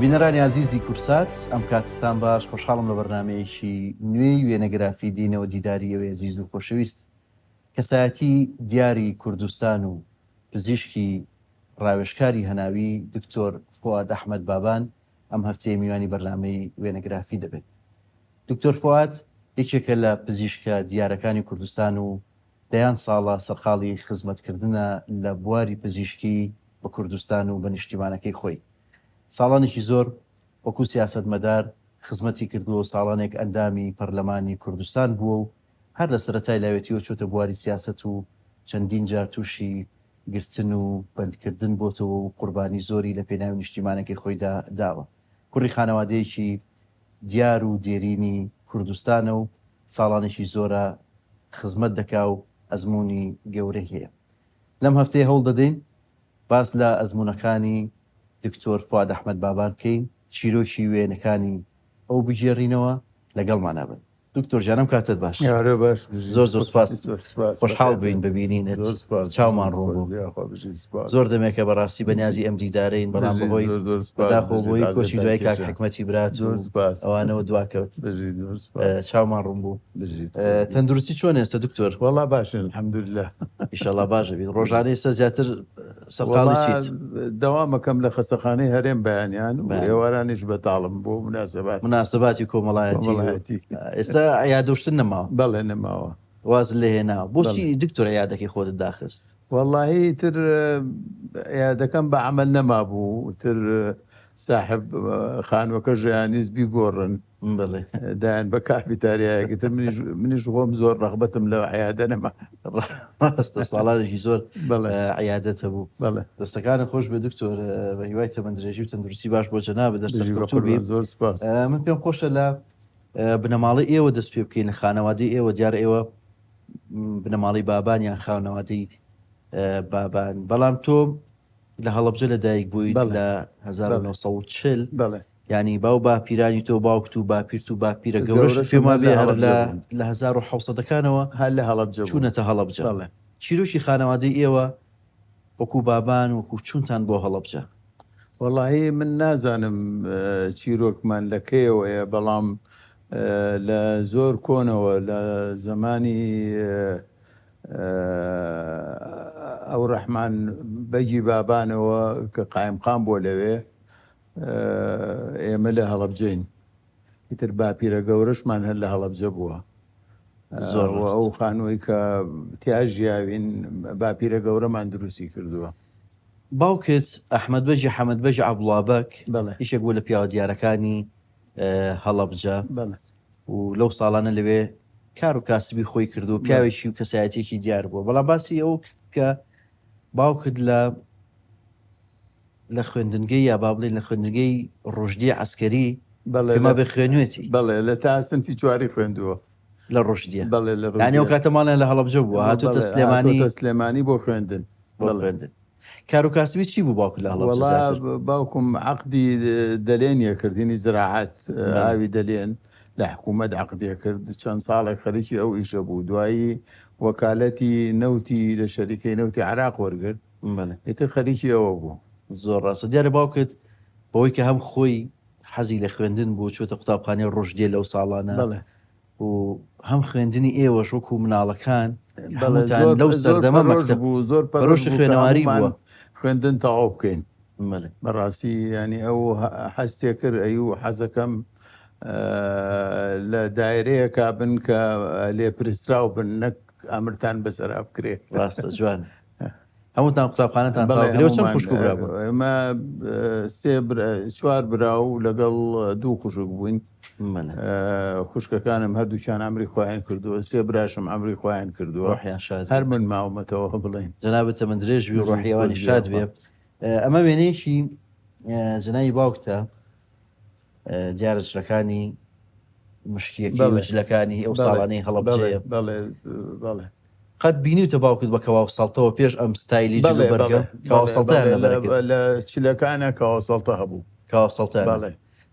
بینەرانی ئازیزی کورسات ئەم کاتتان باش خۆشحاڵم لە بەرنمەیەکی نوێی وێنەگرافی دینەوە دیداری ئەوێ ئەزیز و خۆشەویست کەسایەتی دیاری کوردستان و پزیشکی ڕاوێژکاری هەناوی دکتۆر فواد ئەحمەد بابان ئەم هەفتەیە میوانی بەرنامەی وێنەگرافی دەبێت. دکتۆر فواد یەکێکە لە پزیشکە دیارەکانی کوردستان و دەیان ساڵە سەرقاڵی خزمەتکردنە لە بواری پزیشکی بە کوردستان و بە نیشتیمانەکەی خۆی. ساڵانێکی زۆر وەکو سیاسەتمەدار خزمەتی کردووە و ساڵانێک ئەندامی پەرلەمانی کوردستان بووە و هەر لە سەرەتای لاوێتیەوە چۆتە بواری سیاسەت و چەندین جار تووشی گرتن و بەندکردن بۆتەوە و قوربانی زۆری لە پێناوی نیشتیمانەکەی خۆیدا داوە. کوڕی خانەوادەیەکی دیار و دێرینی کوردستانە و ساڵانێکی زۆرە خزمەت دەکا و ئەزموونی گەورەی هەیە. لەم هەفتەیە هەوڵ دەدەین باس لە ئەزموونەکانی دکتۆر فواد ئەحمەد بابان بکەین، چیرۆکی وێنەکانی ئەو بگێڕینەوە، لەگەڵمانا بن. دکتۆر گیان ئەم کاتەت باش. ئارە باش بژیت. زۆر زۆر سپاس. زۆر سپاس. خۆشحاڵ بووین بە بینینت. زۆر سپاس. چاومان ڕوون بوو. یاخوا بژیت سپاس. زۆر دەمێکە بەڕاستی بە نیازی ئەم دیدارەین بەڵام بژیت بەهۆی زۆر زۆر سپاس. بەداخەوە بژیت بۆی کۆچی ئازیزتان دوای کاک کێشە. حکمەتی برات و زۆر سپاس. ئەوانەوە دواکەوت. بژیت زۆر سپاس. چاومان ڕوون بوو. بژیت. قوربان. تەندروستی چۆن ئێستا دکتۆر؟ وەڵا باشین الحمدللە. ئیشەڵا باش ئەبیت. ڕۆژانە ئێستا زیاتر سەرقاڵی وەڵا چیت؟ دەوامەکەم لە خەستەخانەی هەرێم بەیانیان و بەیانی. ئێوارانیش بەتاڵم بۆ مناسەبات. مناسەباتی کۆمەڵایەتی و کۆمەڵایەتی. ئێستا عیادەوشتن نەماوە؟ بەڵێ نەماوە. وازت لێ هێناوە. بۆچی بەڵێ. دکتۆر عیادەکەی خۆتت داخست؟ وەڵاهی ئیتر عیادەکەم بە عەمەل نەمابوو ئیتر ساحێب خانووەکە ژیانیست بیگۆڕن. بەڵێ. دایان بە کافیتاریایەک ئیتر منیش منیش خۆم زۆر ڕەغبەتم لە عیادە نەما. ڕاستە ساڵانێکی زۆر بەڵێ. عیادەت هەبوو. بەڵێ. دەستەکانت خۆش بێ دکتۆر بە هیوای تەمەندرێژی و تەندروستی باش بۆ جەنابت هەر بژی بە سەرکەوتوو بی. قوربان زۆر سپاس. من پێم خۆشە لە بنەماڵەی ئێوە دەست پێ بکەین لە خانەوادەی ئێوە دیارە ئێوە بنەماڵەی بابان یان خانەوادەی بابان بەڵام تۆ لە هەڵەبجە لە دایک بوویت بەڵێ. لە بەڵێ. 1940 بەڵێ. یانی باو باپیرانی تۆ باوکت و باپیرت و باپیرە گەورەشت گەورەشم پێم هەر لە وابێ هەر هەڵەبجە لە بوون. لە 1700ەکانەوە هەر لە هەڵەبجە بوون. چوونەتە هەڵەبجە. بەڵێ. چیرۆکی خانەوادەی ئێوە وەکوو بابان وەکوو چوونتان بۆ هەڵەبجە؟ وەڵاهی من نازانم چیرۆکمان لە کەیەوەیە بەڵام لە زۆر کۆنەوە لە زەمانی ئەوڕەحمان بەگی بابانەوە کە قایمقام بووە لەوێ ئێمە لە هەڵەبجەین ئیتر باپیرە گەورەشمان هەر لە هەڵەبجە بووە زۆر و ئەو ڕاست. خانووی کە تیا ژیاوین باپیرە گەورەمان دروستی کردووە. باوکت ئەحمەد بەگی حەمەد بەگی عەبدوڵا بەگ بەڵێ. یەکێک بوو لە پیاوە دیارەکانی هەڵەبجە بەڵێ. و لەو ساڵانە لەوێ کار و کاسبی خۆی کردو بەڵێ. پیاوێکی و کەسایەتیەکی دیار بووە بەڵام باسی ئەوە کرد کە باوکت لە لە خوێندنگەی یا با بڵێین لە خوێندنگەی ڕوشدی عەسکەری بەڵێ پێم لە وابێ خوێنوێتی. بەڵێ لە تا سنفی چواری خوێندووە. لە ڕوشدیە. بەڵێ لە یانی ئەو ڕوشدیە. کاتە ماڵیان لە هەڵەبجە بووە هاتووتە بەڵێ سلێمانی. هاتووتە سلێمانی بۆ خوێندن. بۆ بەڵێ. خوێندن. کار و کاسبی چی بوو باوکت لە هەڵەبجە وەڵا زیاتر؟ باوکم عەقدی دەلێنیە کردینی زراعەت بەڵێ. ئاوی دەلێن لە حکوومەت عەقدیە کرد چەند ساڵێک خەریکی ئەو ئیشە بوو دوایی وەکالەتی نەوتی لە شەریکەی نەوتی عێراق وەرگرت بەڵێ. ئیتر خەریکی ئەوە بوو. زۆر ڕاستە دیارە باوکت بەوەی کە هەم خۆی حەزی لە خوێندن بوو چۆتە قوتابخانەی ڕوشدیە لەو ساڵانە بەڵێ. و هەم خوێندنی ئێوەش وەکو مناڵەکان بەڵێ هەمووتان زۆر لەو زۆر سەردەمە پەرۆش مەکتەب بوو زۆر پەرۆش پەرۆشی بوو کە خوێنەواری هەموومان بووە. خوێندن تەواو بکەین. بەڵێ. بەڕاستی یانی ئەو حەستێ کرد ئەیوو حەزەکەم لە دایرەیەکا بن کە لێپرسراو بن نەک ئەمرتان بەسەرا بکرێ. ڕاستە جوانە. هەمووتان قوتابخانەتان بەڵێ تەواو کرد. ئێوە چەند هەموومان خوشک و برا بوون؟ ئێمە سێ برا چوار برا و لەگەڵ دوو خوشک بووین. بەڵێ. خوشکەکانم هەردووکیان عەمری خۆیان کردووە، سێ براشم عەمری خۆیان کردووە. ڕۆحیان شاد هەر بێ. من ماومەتەوە بڵێین. جەنابت تەمەندرێژ بی و بژیت ڕۆحی ئەوانیش خۆش شاد بێ بێ. یاخوا. ئەمە وێنەیەکی جەنابی باوکتە دیارە جلەکانی مشکیەکەی و بەڵێ جلەکانی ئەو بەڵێ ساڵانەی بەڵێ هەڵەبجەیە. بەڵێ بەڵێ. قەت بینیوتە باوکت بە کەواو سەڵتەوە پێش ئەم ستایلی جل و بەڵێ بەرگە بەڵێ کەواو بەڵێ سەڵتەیان بەڵێ لەبەرە لە کرد؟ لە چلەکانە کەواو سەڵتە هەبوو. کەواو سەڵتەیان بەڵێ.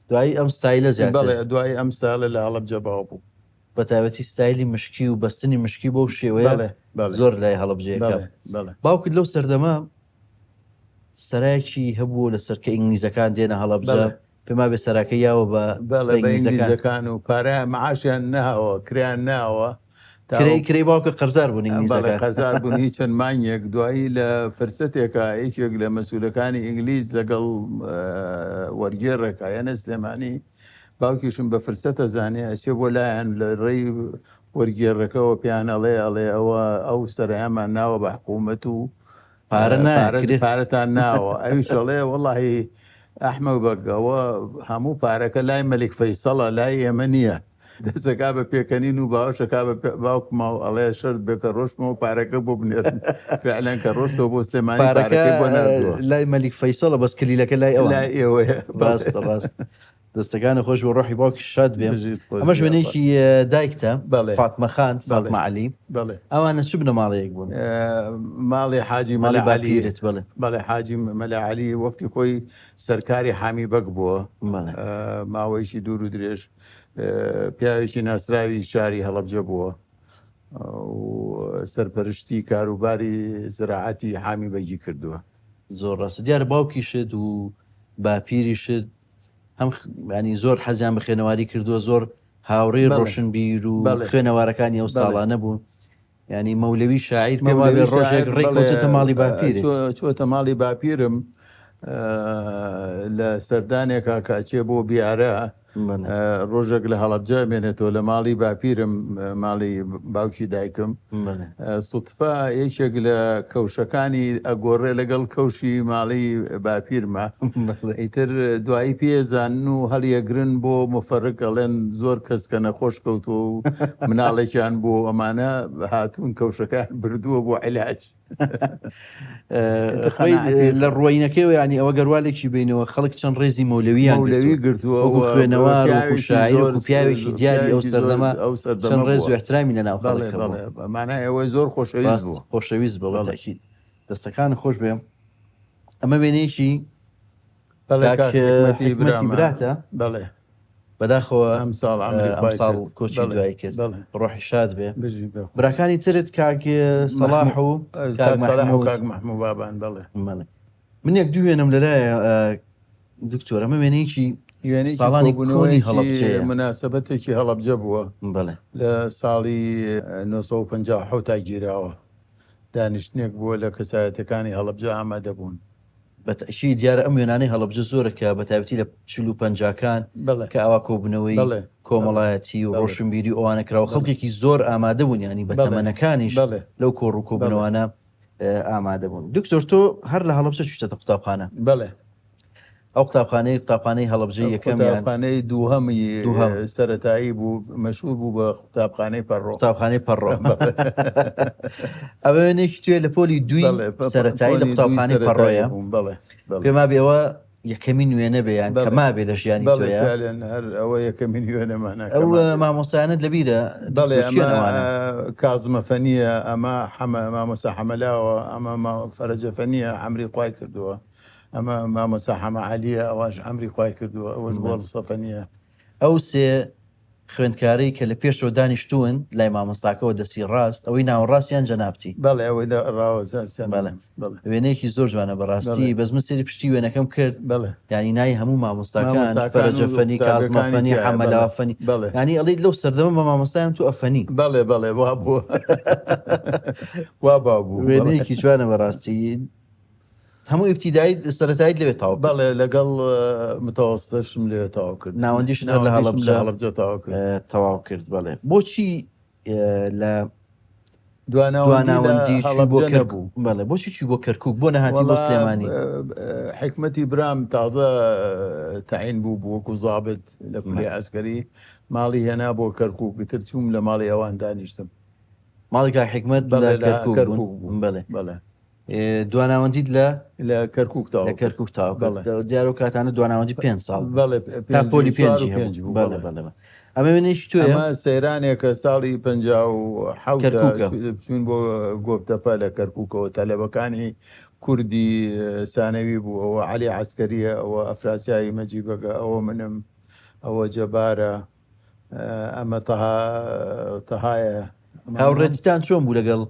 دوایی ئەم ستایلە زیاتر. بەڵێ دوایی ئەم ستایلە لە هەڵەبجە باو بوو. بە تایبەتی ستایلی مشکی و بەستنی مشکی بەو شێوەیە بەڵێ بەڵێ زۆر لای هەڵەبجەیەکە. بەڵێ بەڵێ. باوکت لەو سەردەمە سەرایەکی هەبوو لەسەر کە ئینگلیزەکان دێنە هەڵەبجە بەڵێ. پێم وابێ سەراکەی یاوە بە بەڵێ بە ئینگلیزەکان و پارە معاشیان ناوە کریان ناوە کرێی کرێی باوکە قەرزار بوون ئینگلیزەکان قەرزار بوون هیچ چەند مانگێک دوایی لە فرسەتێکە یەکێک لە مەسوولەکانی ئینگلیز لەگەڵ وەرگێڕێکە یانە سلێمانی باوکیشم بە فرسەتە زانێ ئەچێ بۆ لایەن لە ڕێی وەرگێڕەکەەوە پێیان ئەڵێ ئەڵێ ئەوە ئەو سەرایەمان ناوە بە حکوومەت و پارە ناکرێ پارەتان ناوە ئەویش ئەڵێ وەڵاهی ئەحمە بەگ ئەوە هەموو پارەکە لای مەلیک فەیسەڵە لای ئێمە نییە دەسەکا بە پێکەنین و باوەشەکا بە باوکما و ئەڵێ شەرت بێ کە ڕۆشتمەوە پارەکە بۆ بنێرن فعلەن کە ڕۆشتەوە بۆ سلێمانی پارەکەی بۆ ناردووە لای مەلیک فەیسەڵە بەس کلیلەکە لای ئەوە لای ئێوەیە ڕاستە ڕاست دەستەکانت خۆش بێ ڕۆحی باوکی شاد بێ. بژیت خۆش ئەمەش بێ وێنەیەکی دایکتە بەڵێ. فاتمە خان بەڵێ. فاتمە عەلی بەڵێ. ئەوانە چ بنەماڵەیەک بوون؟ ماڵی حاجی ماڵی مەلا عەلی باپیرت بەڵێ. بەڵێ حاجی مەلا عەلی وەختی خۆی سەرکاری حامی بەگ بووە بەڵێ. ماوەیەکی دوور و درێژ پیاوێکی ناسراوی شاری هەڵەبجە بووە و سەرپەرشتی کاروباری زراعەتی حامی بەگی کردووە. زۆر ڕاستە دیارە باوکیشت و باپیریشت هەم ینی زۆر حەزیان بە خوێنەواری کردووە زۆر هاوڕێی ڕۆشنبیر و خوێنەوارەکانی ئەو ساڵانە بوون ینی مەولەوی شاعیر پێم وابێ ڕۆژێک ڕێکەوتە ماڵی باپیرت چۆتە ماڵی باپیرم لە سەردانێکا کە ئەچێ بۆ بیارە ڕۆژێک لە هەڵەبجە مێنێتەوە لە ماڵی باپیرم ماڵی باوکی دایکم سوتفە یەکێک لە کەوشەکانی ئەگۆڕێ لەگەڵ کەوشی ماڵی باپیرمە ئیتر دوایی پێزانن و هەڵیەگرن بۆ مفەرک ئەڵێن زۆر کەس کە نەخۆش کەوتووە و مناڵێکیان بۆ ئەمانە هاتوون کەوشەکان بردووە بۆ عیلاج. خۆی لە ڕۆینەکەیەوە ینی ئەوە گەروالێکی بینەوە خەڵک چەند ڕێزی مەولەویان مەولەوی گرتووە وەکو خوێنەوار وەکو شاعیر وەکو پیاوێکی دیاری ئەو سەردەمە ئەو سەردەمە چەند ڕێز و احترامی لەناو خەڵک بەڵێ هەبوو. بەڵێ مانای ئەوەی زۆر خۆشەویست ڕاست بوو خۆشەویست بوو بەڵێ. تاکید دەستەکان خۆش بێ ئەمە وێنەیەکی بەڵێ کاک کاک حکمەتی حکمەتی برامە براتە بەڵێ بەداخەوە ئەمساڵ عەمری خوای ئەمساڵ کرد. کۆچی بەڵێ، دوایی کرد بەڵێ. ڕۆحی شاد بێ بژی بەخۆ. براکانی ترت کاک سەڵاح و کاک کاک سەڵاح و مەحموود کاک مەحموود بابان بەڵێ. بەڵێ من یەک دوو وێنەم لەلایە دکتۆر ئەمە وێنەیەکی وێنەیەکی ساڵانی کۆنی کۆبوونەوەیەکی هەڵەبجەیە مناسبەتێکی هەڵەبجە بووە بەڵێ لە ساڵی 957 تا گیراوە دانیشتنێک بووە لە کەسایەتەکانی هەڵەبجە ئامادە بوون. بە تەئکید دیارە ئەم وێنانەی هەڵەبجە زۆرە کە بە تایبەتی لە 40 و پەنجاکان بەڵێ. کە ئاوا کۆبوونەوەی بەڵێ. کۆمەڵایەتی و بەڵێ. ڕۆشنبیری و ئەوانە کراوە بەڵێ. خەڵکێکی زۆر ئامادە بوون ینی بە بەڵێ. تەمەنەکانیش بەڵێ. لەو کۆڕ و بەڵێ. کۆبوونەوانە ئامادە بوون. دکتۆر تۆ هەر لە هەڵەبجە چوویتەتە قوتابخانە؟ بەڵێ. ئەو قوتابخانەی قوتابخانەی هەڵەبجەی یەکەم یان قوتابخانەی دووهەمی دووهەم. سەرەتایی بوو مەشهور بوو بە قوتابخانەی پەڕۆ. قوتابخانەی پەڕۆ. ئەوە وێنەیەکی توێ لە پۆلی دووی بەڵێ، سەرەتایی لە پۆلی دووی قوتابخانەی سەرەتایی پەڕۆیە. بووم، بەڵێ، بەڵێ. پێم وابێ ئەوە یەکەمین وێنە بێ یان کە بەڵێ. مابێ لە ژیانی بەڵێ، تۆیە. فعلەن هەر ئەوە یەکەمین وێنەمانە کە ئەو مابێ. مامۆستایانەت لەبیرە بەڵێ، دکتۆر ئەمە کێن ئەوانە؟ کازمە فەنییە، ئەمە حەمە مامۆستا حەمەلاوە، ئەمە فەرەجە فەنییە عەمری خوای کردووە. ئەمە مامۆستا حەمە عەلیە ئەوەش عەمری خوای کردووە ئەوەش گۆڵ سەفەنیە. ئەو سێ خوێندکارەی کە لە پێشەوە دانیشتوون لای مامۆستاکەوە دەستی ڕاست ئەوەی ناوەڕاستیان جەنابتی. بەڵێ ئەوەی لە ڕاوەزاسیان بەڵێ بەڵێ. وێنەیەکی زۆر جوانە بەڕاستی بەڵێ. بەس من سەیری پشتی وێنەکەم کرد بەڵێ. یانی ناوی هەموو مامۆستاکان مامۆستاکان فەرەجە و فەنی کازمە قوتابیەکانی فەنی تیایە حەمە بەڵێ لاوە فەنی بەڵێ. یانی ئەڵێیت لەو سەردەمە بە مامۆستایان تو ئەفەنی. بەڵێ بەڵێ وا بووە وا باو بوو بەڵێ. وێنەیەکی جوانە بەڕاستی. هەموو ئیبتیدایی سەرەتاییت لەوێ تەواو کرد؟ بەڵێ لەگەڵ متەوەستەشم لەوێ تەواو کرد. ناوەندیشت هەر لە ناوەندیشم لە هەڵەبجە هەڵەبجە تەواو کرد. تەواو کرد بەڵێ. بۆچی لە دواناوەندی لە دواناوەندی چووی بۆ هەڵەبجە کەرکوک؟ نەبوو. بەڵێ بۆچی چووی بۆ کەرکوک؟ بۆ نەهاتی بۆ وەڵا سلێمانی؟ حیکمەتی برام تازە تەعین بوو بوو وەکو زابت لە کولیە عەسکەری ماڵی هێنا بۆ کەرکوک ئیتر چووم لە ماڵی ئەوان دانیشتم. ماڵی کاک حیکمەت لە بەڵێ لە کەرکوک بوون؟ کەرکوک بوو. بەڵێ. بەڵێ. دواناوەندیت لە لە کەرکوک لە تەواو کرد. کەرکوک تەواو کرد. بەڵێ. دیارە ئەو کاتانە دواناوەندی پێنج ساڵ بوو. بەڵێ تا پێنج و پۆلی چوار و پێنجی هەبوو. پێنج بوو. بەڵێ بەڵێ. بەڵێ بەڵێ. ئەمە وێنەیەکی تۆیە؟ ئەمە سەیرانێکە ساڵی 57 کەرکوکە. چوون بۆ گۆپتەپە لە کەرکوکەوە تەلەبەکانی کوردی سانەوی بوو ئەوە عەلی عەسکەریە ئەوە ئەفراسیاوی مەجیبەگە ئەوە منم ئەوە جەبارە ئەمە تەها تەهایە ئەمانە هاوڕێتیتان چۆن بوو لەگەڵ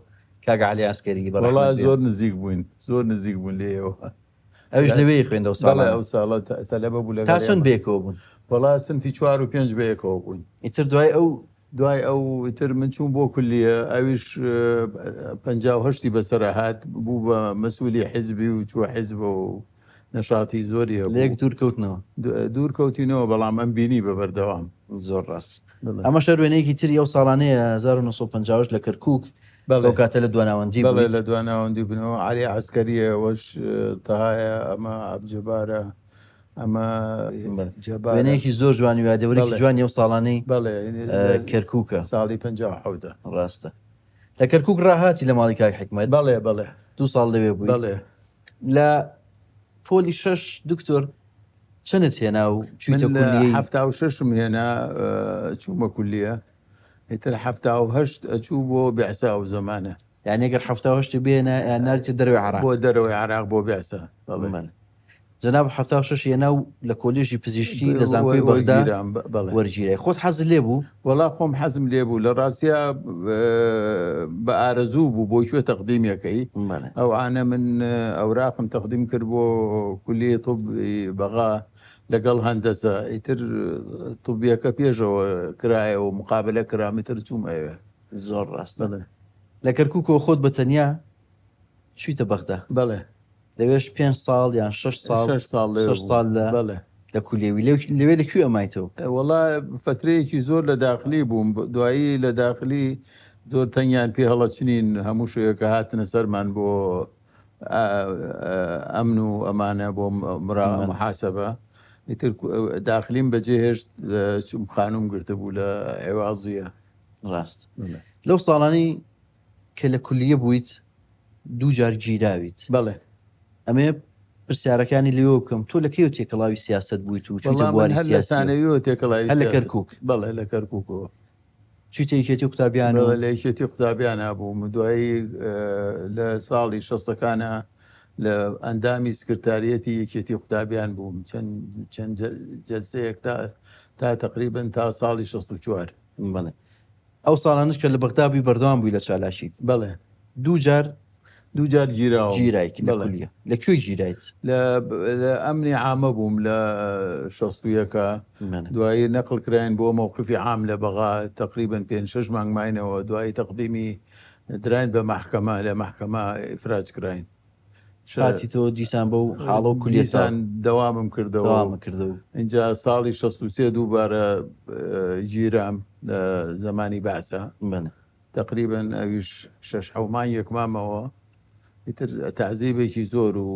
کاک عەلی عەسکەری وەڵا بەڕەحمەت بێ؟ زۆر نزیک بووین زۆر نزیک بوون لێیەوە. ئەویش لەوێ خوێندە ئەو بەڵێ ساڵانە. ئەو ساڵە تەلەبە بوو تا لەگەڵ چەند ئێمە. بەیەکەوە بوون؟ وەڵا سنفی چوار و پێنج بەیەکەوە بووین. ئیتر دوای ئەو. دوای ئەو ئیتر من چووم بۆ کولیە، ئەویش 58ی بەسەرا هات، بوو بە مەسئولی حیزبی و چووە حیزبەوە و نەشاتی زۆری لە یەک هەبوو. دوور کەوتنەوە. دوور کەوتینەوە بەڵام ئەم بینی بە بەردەوام. زۆر ڕاست. بەڵێ. ئەمەش هەر وێنەیەکی تری ئەو ساڵانەیە 1958 لە کەرکووک، بەڵێ. ئەو کاتە لە دواناوەندی بەڵێ بوویت. لە دواناوەندی بوونەوە. عەلی عەسکەرییە، ئەوەش تەهایە، ئەمە عەبجەبارە، ئەمە جەبارە. وێنەیەکی زۆر جوانی و یادەوەرێکی بەڵێ. جوانی ئەو ساڵانەی بەڵێ کەرکووکە. ساڵی 57ە. ڕاستە. لە کەرکووک ڕاهاتی لە ماڵی کاک حیکمەت. بەڵێ بەڵێ. دوو ساڵ لەوێ بوویت. بەڵێ. لە پۆلی شەش دکتۆر چەنت هێنا و چوویتە من لە کولیەی؟ 76م هێنا چوومە کولیە. ئیتر 78 ئەچوو بۆ بێعسە ئەو زەمانە. یعنی ئەگەر 78 بێنە یان ناردیتە دەرەوەی عێراق. بۆ دەرەوەی عێراق بۆ بێعسە. بەڵێ. بەڵێ. جەناب 76 هێنا و لە کۆلێژی پزیشکی لە زانکۆی بەغدا وەرگیرام، بەڵێ. وەرگیرای. خۆت حەزت لێ بوو؟ وەڵا خۆم حەزم لێ بوو. لە ڕاستیا بە ئارەزوو بوو بۆ کوێ تەقدیمیەکەی. بەڵێ. ئەو ئانە من ئەوراقم تەقدیم کرد بۆ کولیەی طب بەغا لەگەڵ هەندەسە. ئیتر طبیەکە پێشەوە کرایەوە مقابلە کرام، ئیتر چووم ئەوێ. زۆر ڕاستە. بەڵێ. لە کەرکووکەوە خۆت بە تەنیا چوویتە بەغدا. بەڵێ. لەوێش 5 ساڵ یان 6 ساڵ؟ 6 ساڵ لەوێ 6 بووم. ساڵ لە بەڵێ. لە کولیەوی. لەوێ لە کوێ ئەمایتەوە؟ وەڵا فترەیەکی زۆر لە داخلی بووم. دوایی لە داخلی زۆر تەنگیان پێ هەڵەچنین، هەموو شوێکە هاتنە سەرمان بۆ ئەمن و ئەمانە بۆ محاسبە. ئیتر داخلیم بەجێهێشت، چووم خانوم گرتبوو لە عێوازیە. ڕاست. لەو ساڵانەی کە لە کولیە بوویت دوو جار گیراویت. بەڵێ. ئەمێ پرسیارەکانی لێوە بکەم، تۆ لە کەیەوە تێکەڵاوی سیاسەت بوویت و چوویتە وەڵا من بواری هەر لە سیاسیەوە؟ سانەویەوە تێکەڵاوی هەر لە سیاسەت. کەرکووک؟ بەڵێ لە کەرکووکەوە. چوویتە یەکێتی قوتابیان و بەڵێ لە یەکێتی قوتابیانە بووم. دوایی لە ساڵی شەستەکانە لە ئەندامی سکرتاریەتی یەکێتی قوتابیان بووم چەند جەلسەیەک تا تقریبا تا ساڵی 64. بەڵێ. ئەو ساڵانەش کە لە بەغدا بووی بەردەوام بووی لە چالاکی؟ بەڵێ. دوو جار دوو جار گیراوم. گیرایت لە بەڵێ. کولیە. لە کوێ گیرایت؟ لە ئەمنی عامە بووم لە 61ە. دوایی نەقل کراین بۆ مەوقفی عام لە بەغا، تقریبا 5-6 مانگ ماینەوە. دوایی تەقدیمی دراین بە مەحکەمە، لە مەحکەمە ئیفراج کراین. هاتیتەوە دیسان بەو حاڵە و کولیەتەوە؟ دیسان دەوامم کردەوە. دەوامم کردەوە. اینجا ساڵی 63 دووبارە گیرام لە زەمانی بەعسە. بەڵێ. تقریبا ئەویش 6-7 مانگێک مامەوە. ئیتر تەعزیبێکی زۆر و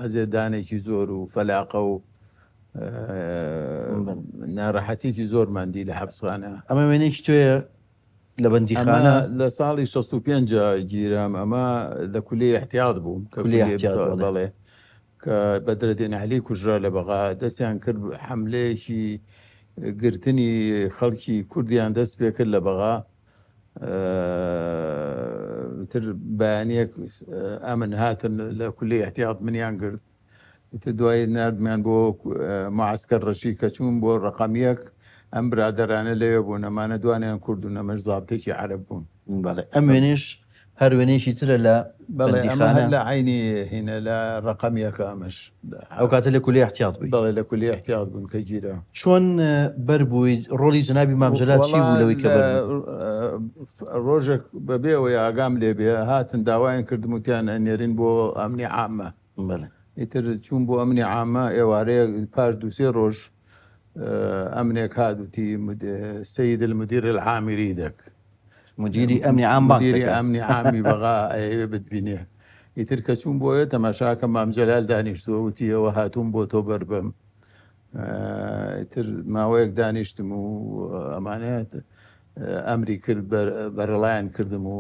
عەزێدانێکی زۆر و فەلاقە و ناڕەحەتێکی زۆرمان دی لە حەبسخانە. ئەمە وێنەیەکی تۆیە لە بەندیخانە؟ ئەمە لە ساڵی 65 گیرام. ئەمە لە کولیەی احتیاط بووم. کە کولیەی احتیاط، بەڵێ. بەڵێ. کە بەدرەدین عەلی کوژرا لە بەغا، دەستیان کرد حەملەیەکی گرتنی خەڵکی کوردیان دەست پێ کرد لە بەغا. تر بەیانیەک ئەمن هاتن لە کولیەی احتیاط منیان گرت. ئیتر دوایی ناردمیان بۆ معسکەر ڕەشی کە چوون بۆ ڕەقەم یەک. ئەم برادەرانە لەوێ بوون، ئەمانە دوانیان کوردون، ئەمەش زابتێکی عەرەب بوون. بەڵێ. ئەم وێنەیەش هەر وێنەیەکی ترە لە بەڵێ، ئەمە هەر بەندیخانە. لە عەینی هینە لە ڕەقەم یەکە ئەمەش. ئەو کاتە لە کولیەی احتیاط بووی؟ بەڵێ لە کولیەی احتیاط بوون کە گیرا. چۆن بەر بووی؟ ڕۆڵی جەنابی مام جەلال چی بوو لەوەی کە بەر بووی؟ ڕۆژێک بەبێ ئەوەی ئاگام لێ بێ هاتن داوایان کردم وتیان ئەنێرین بۆ ئەمنی عامە. بەڵێ. ئیتر چوون بۆ ئەمنی عامە، ئێوارەیە پاش دووسێ ڕۆژ ئەمنێک هات وتی سید المدیر العام یریدەک. مدیری ئەمنی عام بانگ مدیری دەکات. ئەمنی عامی بەغا ئەیەوێ بتبینێ. ئیتر کە چوون بۆیە تەماشاکە مام جەلال دانیشتووە، وتی ئەوە هاتووم بۆ تۆ بەربەم. ئیتر ماوەیەک دانیشتم و ئەمانە ئەمری کرد بەرەڵایان کردم و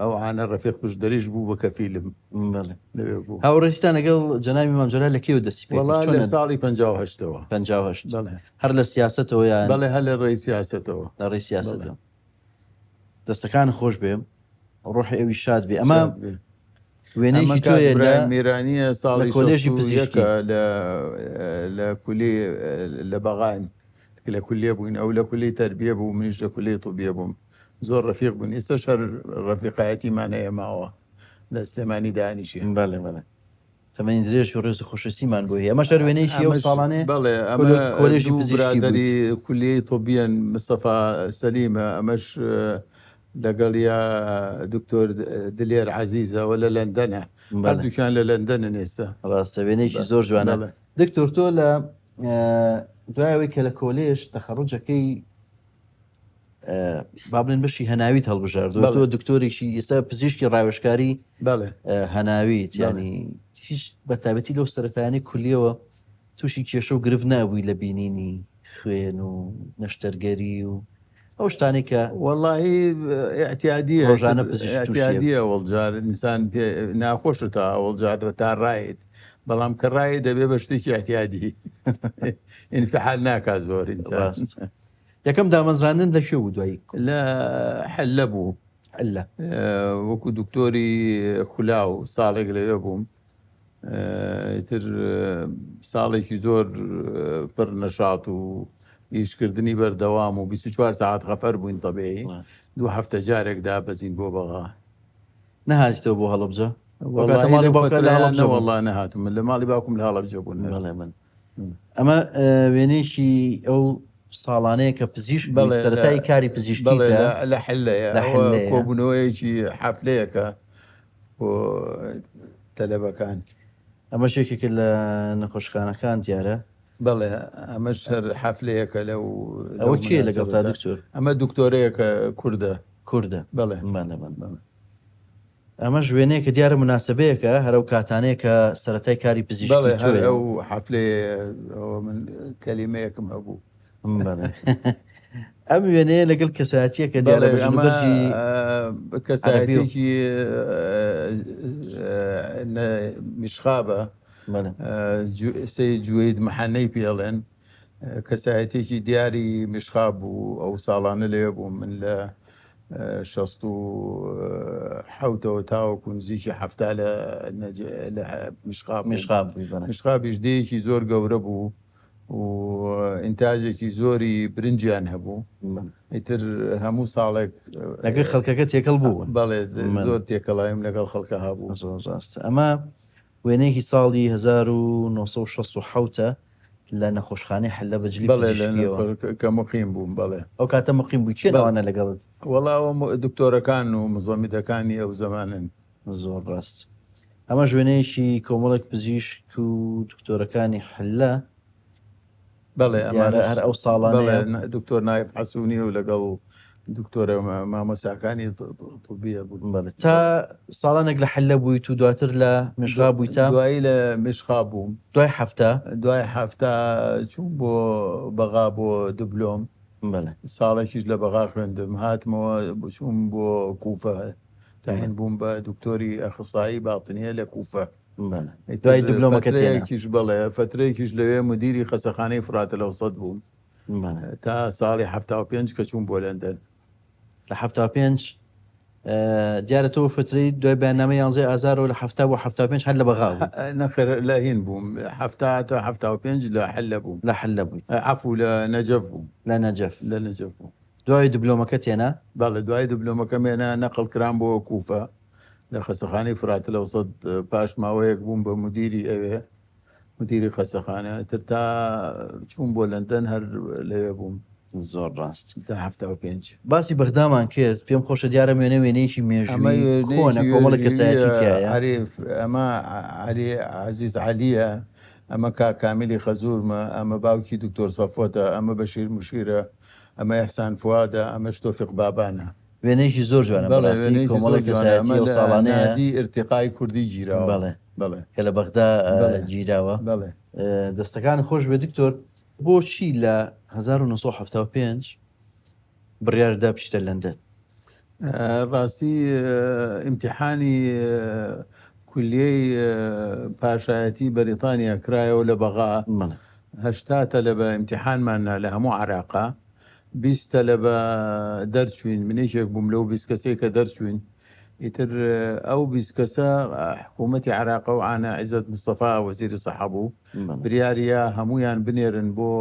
ئەو عانە ڕەفیق پشدەریش بوو بە کەفیلم. بەڵێ. لەوێ بوو. هاوڕێتیتان لەگەڵ جەنابی مام جەلال لە کێوە دەستی پێ کرد؟ وەڵا چۆن لە ساڵی 58ەوە. 58. بەڵێ. هەر لە سیاسەتەوە یان؟ بەڵێ هەر لە ڕێی سیاسەتەوە. لە ڕێی سیاسەتەوە. دەستەکان خۆش بێ، ڕۆحی ئەوی شاد بێ. ئەمە شاد بێ. وێنەیەکی ئەمە کاک تۆیە برایم میرانیە ساڵی لە کۆلێژی شەست و پزیشکی. یەکە لە کولی لە بەغان لە کولیە بووین. ئەو لە کولی تەربیە بوو، منیش لە کولی طبیە بووم. زۆر ڕەفیق بوون. ئێستاش هەر ڕەفیقایەتیمان هەیە ماوە لە سلێمانی دانیشێ. بەڵێ بەڵێ. تەمەنی درێژ و ڕێز و خۆشەویستیمان بۆی هەیە. ئەمەش هەر وێنەیەکی ئەو ئەمەش ساڵانەیە بەڵێ ئەمە کۆلێژی دوو پزیشکی برادەری بوویت. کولیەی طبیەن مستەفا سەلیمە ئەمەش لەگەڵیا دکتۆر دلێر عەزیزە ئەوە لە لەندەنە بەڵێ هەردووکیان لە لەندەنن ئێستا. ڕاستە وێنەیەکی زۆر جوانە. بەڵێ. دکتۆر تۆ لە دوای ئەوەی کە لە کۆلێژ تەخەڕوجەکەی با بڵێن بەشی هەناویت هەڵبژاردووە تۆ دکتۆرێکی ئێستا پزیشکی ڕاوێژکاری بەڵێ هەناویت ینی هیچ بە تایبەتی لەو سەرەتایانی کولیەوە تووشی کێشە و گرفت نابووی لە بینینی خوێن و نەشتەرگەری و ئەو شتانەی کە وەڵاهی ئیعتیادیە ڕۆژانە پزیشک تووشی ئەبێت. ئیعتیادیە ئەوەڵجار ئینسان پێ ناخۆشە تا ئەوەڵجار تا ڕایت بەڵام کە ڕایت دەبێ بە شتێکی ئیعتیادی ئینفعال ناکا زۆر ئینسان. ڕاست. یەکەم دامەزراندن لە کوێ بوو دوایی؟ لە حلە بوو. حلە. وەکو دکتۆری خولاو ساڵێک لەوێ بووم. ئیتر ساڵێکی زۆر پڕ نەشات و ئیشکردنی بەردەوام و 24 ساعت خەفەر بووین تەبیعی دوو هەفتە جارێک دابەزین بۆ بەغا. نەهاتیتەوە بۆ هەڵەبجە؟ وەڵاهی ماڵی لەو باوکت لە فەترەیان هەڵەبجە بوو؟ نەوەڵا نەهاتم من لە ماڵی باوکم لە هەڵەبجە بوون. بەڵێ من ئەمە وێنەیەکی ئەو ساڵانەیە کە پزیشک بووی بەڵێ لە سەرەتای کاری بەڵێ پزیشکیتە لە لە حلەیە لە ئەوە حلەیە. کۆبوونەوەیەکی حەفلەیەکە بۆ تەلەبەکان. ئەمەش یەکێکە لە نەخۆشخانەکان دیارە. بەڵێ ئەمەش هەر حەفلەیەکە لەو لەو ئەوە کێیە لەگەڵتا مناسەبەتە. دکتۆر؟ ئەمە دکتۆرەیەکە کوردە. کوردە. بەڵێ بەڵێ بەڵێ. بەڵێ. ئەمەش وێنەیەکە دیارە مناسەبەیەکە هەر ئەو کاتانەیە کە سەرەتای کاری پزیشکی بەڵێ هەر تۆیە. ئەو حەفلەیە ئەوە من کەلیمەیەکم هەبوو. بەڵێ. ئەم وێنەیە لەگەڵ کەسایەتیەکە دیارە بەڵێ بە ئەمە جلوبەرگی عەرەبی و کەسایەتێکی میشخابە بەڵێ. سەید جوید محەنەی پێڵێن کەسایەتێکی دیاری میشخاب بوو ئەو ساڵانە لەوێ بووم من لە 67ەوە تاوەکو نزیکی 70 لە لە میشخاب بووم. میشخاب بووی بەڵێ. میشخابیش دێیەکی زۆر گەورە بوو و ئینتاجێکی زۆری برنجیان هەبوو ئیتر هەموو ساڵێک لەگەڵ خەڵکەکە تێکەڵ بوون. بەڵێ بەڵێ. زۆر تێکەڵاویم لەگەڵ خەڵکە هەبوو. زۆر ڕاستە. ئەمە وێنەیەکی ساڵی 1967 لە نەخۆشخانەی حلە بە جلی بەڵێ لە پزیشکیەوە. کە مقیم بووم بەڵێ. ئەو کاتە مقیم بووی کێ بەڵێ. لەوانە لەگەڵت؟ وەڵا ئەوە دکتۆرەکان و مزەمیدەکانی ئەو زەمانن. زۆر ڕاست. ئەمەش وێنەیەکی کۆمەڵێک پزیشک و دکتۆرەکانی حلە. بەڵێ دیارە ئەمانەش هەر ئەو بەڵێ ساڵانەیە. دکتۆر نایف حەسونی و لەگەڵ دکتۆرە مامۆستاکانی طبیە بوون. بەڵێ تا ساڵانێک لە حلە بوویت و دواتر لە میشخا بوویتە؟ دوایی لە میشخا بووم. دوای 70؟ دوای 70 چووم بۆ بەغا بۆ دبلۆم. بەڵێ. ساڵێکیش لە بەغا خوێندم هاتمەوە چووم بۆ کوفە تەعین بووم بە دکتۆری ئەخسایی باتنیە لە کوفە. بەڵێ. ئیتر دوای دبلۆمەکە تێنا. فەترەیەکیش بەڵێ فەترەیەکیش لەوێ مدیری خەسەخانەی فراتە لەوسەد بووم بەڵێ. تا ساڵی 75 کە چووم بۆ لەندەن. لە 75 دیارە تۆ فترەی دوای بەیاننامەی 11 ئازارەوە لە 70 بۆ 75 هەر لە بەغا بووی. نەخێر لە هین بووم 70 تا 75 لە حلە بووم. لە حلە بووی. عەفو لە نەجەف بووم. لە نەجەف. لە نەجەف بووم. دوای دبلۆمەکە تێنا؟ بەڵێ دوای دبلۆمەکەم هێنا نەقڵ کرام بۆ کوفە لە خەسەخانەی فرات لەوسەد پاش ماوەیەک بووم بە مدیری ئەوێ مدیری خەسەخانە تر تا چووم بۆ لەندەن هەر لەوێ بووم. زۆر ڕاست. تا 75. باسی بەغدامان کرد پێم خۆشە دیارە وێنە وێنەیەکی ئەمە مێژووی کۆنە وێنەیەکی کۆمەڵێک کەسایەتی مێژوویە تیایە. عەریف ئەمە عەلی عەزیز عەلیە ئەمە کاک کامیلی خەزورمە ئەمە باوکی دکتۆر سەفوەتە ئەمە بەشیر مشیرە ئەمە ئیحسان فوادە ئەمەش تۆفیق بابانە. وێنەیەکی زۆر جوانە بەڵێ بەڕاستی وێنەیەکی زۆر کۆمەڵێک جوانە کەسایەتی ئەمە ئەو لە ساڵانەیە. نادی ئرتیقای کوردی گیراوە. بەڵێ. بەڵێ. کە لە بەغدا بەڵێ. گیراوە. بەڵێ. دەستەکان خۆش بێ دکتۆر. بۆچی لە 1975 بڕیاردا بچیتە لەندەن؟ ڕاستی ئیمتیحانی کولیەی پاشایەتی بەریتانیا کرایەوە لە بەغا. بەڵێ. 80 تەلەبە ئیمتیحانمان نا لە هەموو عراقا 20 تەلەبە دەرچوین من یەکێک بووم لەو 20 کەسەی کە دەرچوین ئیتر ئەو 20 کەسە حکوومەتی عراقە و ئانا عیزەت مستەفا وەزیری سەحە بوو بەڵێ. بریاریە هەمویان بنێرن بۆ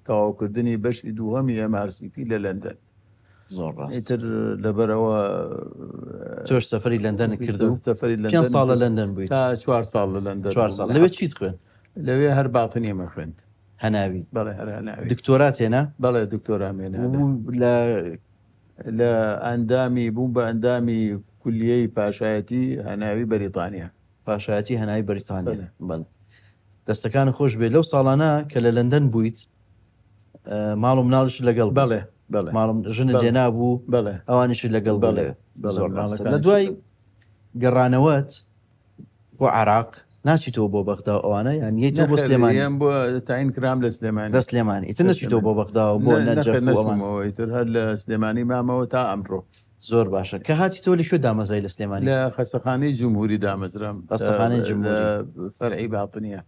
تەواوکردنی بەشی دووهەمی MRCP لە لەندەن. زۆر ڕاست. ئیتر لەبەرەوە تۆش سەفەری لەندەنت کرد و سەفەری پێنج لەندەنم ساڵ لە کرد. لەندەن بوویت. تا چوار ساڵ لە لەندەن چوار بووم. ساڵ لە لەوێ چیت خوێند؟ لەوێ هەر باتنیمە خوێند. هەناوی. بەڵێ هەر هەناوی. دکتۆرات هێنا؟ بەڵێ دکتۆرام هێنا. و لە لە ئەندامی بووم بە ئەندامی کولیەی پاشایەتی هەناوی بەریتانیا. پاشایەتی هەناوی بەریتانیا. بەڵێ. بەڵێ. دەستەکانت خۆش بێ. لەو ساڵانە کە لە لەندەن بوویت ماڵ و مناڵیشت لەگەڵ بوو؟ بەڵێ بەڵێ. ماڵ و ژنت بەڵێ. هێنابوو بەڵێ. ئەوانیشت لەگەڵ بوو بەڵێ لەوێ. بەڵێ زۆر ڕاستە. لە مناڵەکانیشم دوای گەڕانەوەت بۆ عێراق ناچیتەوە بۆ بەغدا و ئەوانە یان یەیتەوە بۆ نەخێر سلێمانی؟ یەم بۆ تاین کرام لە سلێمانی. لە سلێمانی. ئیتر لە نەچیتەوە سلێمانی. بۆ بەغدا و بۆ نە نەجەف نەخێر و ئەوان؟ نەچوومەوە ئیتر هەر لە سلێمانی مامەوە تا ئەمڕۆ. زۆر باشە. کە هاتیتەوە لە کوێ دامەزرای لە سلێمانی؟ لە خەستەخانەی جمهوری دامەزرام. لە خەستەخانەی لە جمهوری. فەرعی باتنیە.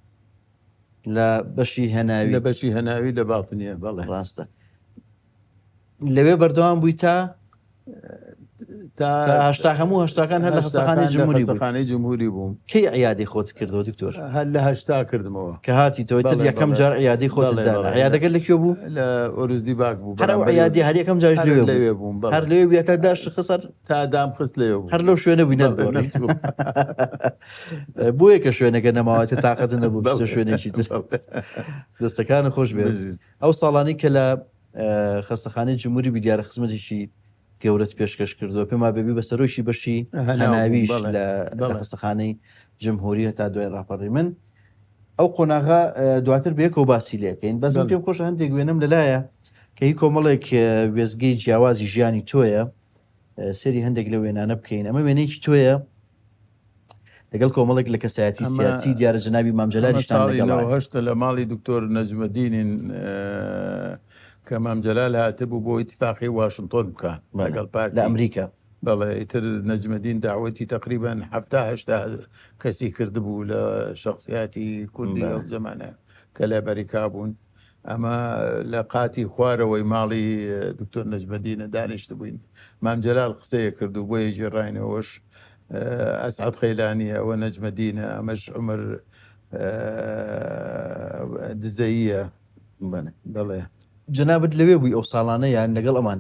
لە بەشی هەناوی. لە بەشی هەناوی لە باتنیە بەڵێ. ڕاستە. لەوێ بەردەوام بووی تا تا تا هەشتا هەموو هەشتاکان هەر لە خەستەخانەی هەشتاکان لە جمهوری بووی. خەستەخانەی جمهوری بووم. کەی عیادەی خۆت کردەوە دکتۆر؟ هەر لە هەشتا کردمەوە. کە هاتیتەوە ئیتر بەڵێ یەکەم بەڵێ جار عیادەی خۆتت بەڵێ دانا. بەڵێ عیادەکە لە کوێ بوو؟ لە ئۆرزدی باک بوو هەر ئەو بەرامبەری عیادی هەر یەکەم جاریش هەر لەوێ بوو. لەوێ بووم بەڵێ. هەر لەوێ بووی هەتا داشت خسەر تا دام خست لەوێ بووم. هەر لەو شوێنە بووی بەڵێ نەتگۆڕی. نەمچوو. بۆیە کە شوێنەکە نەماوەتە تاقەتت نەبوو بچیتە بەڵێ شوێنێکی تر. بەڵێ. دەستەکانت خۆش بێ. بژیت. ئەو ساڵانەی کە لە خەستەخانەی جمهوری بووی دیارە خزمەتێکی گەورەت پێشکەش کردووە. پێم وابێ بی بە سەرۆکی بەشی هەناو بووم هەناویش بەڵێ لە لە بەڵێ. خەستەخانەی جمهوری هەتا دوای ڕاپەڕی من ئەو قۆناغە دواتر بەیەکەوە باسی لێکەین. بەس من بەڵێ. پێم خۆشە هەندێک وێنەم لەلایە کە هی کۆمەڵێک وێستگەی جیاوازی ژیانی تۆیە سەیری هەندێک لە وێنانە بکەین. ئەمە وێنەیەکی تۆیە لەگەڵ کۆمەڵێک لە کەسایەتی ئەمە سیاسی دیارە جەنابی مام ئەمە جەلالیشتان ساڵی لەگەڵە. 98 لە ماڵی دکتۆر نەجمەدینین کە مام جەلال هاتبوو بۆ ئیتفاقی واشنتۆن بکە بەڵێ لەگەڵ لە پارتی. ئەمریکا. بەڵێ ئیتر نەجمەدین داوەتی تقریبا 70 80 کەسی کردبوو لە شخصیاتی کوردی بەڵێ ئەو زەمانە کە لە ئەمریکا بوون. ئەمە لە قاتی خوارەوەی ماڵی دکتۆر نەجمەدینە دانیشت بووین. مام جەلال قسەیە کرد و بۆیە گێڕاینەوەش ئەسعەد خەیلانیە، ئەوە نەجمەدینە، ئەمەش عومەر دزەییە. بەڵێ. بەڵێ. جەنابت لەوێ بووی ئەو ساڵانە یان لەگەڵ ئەمان؟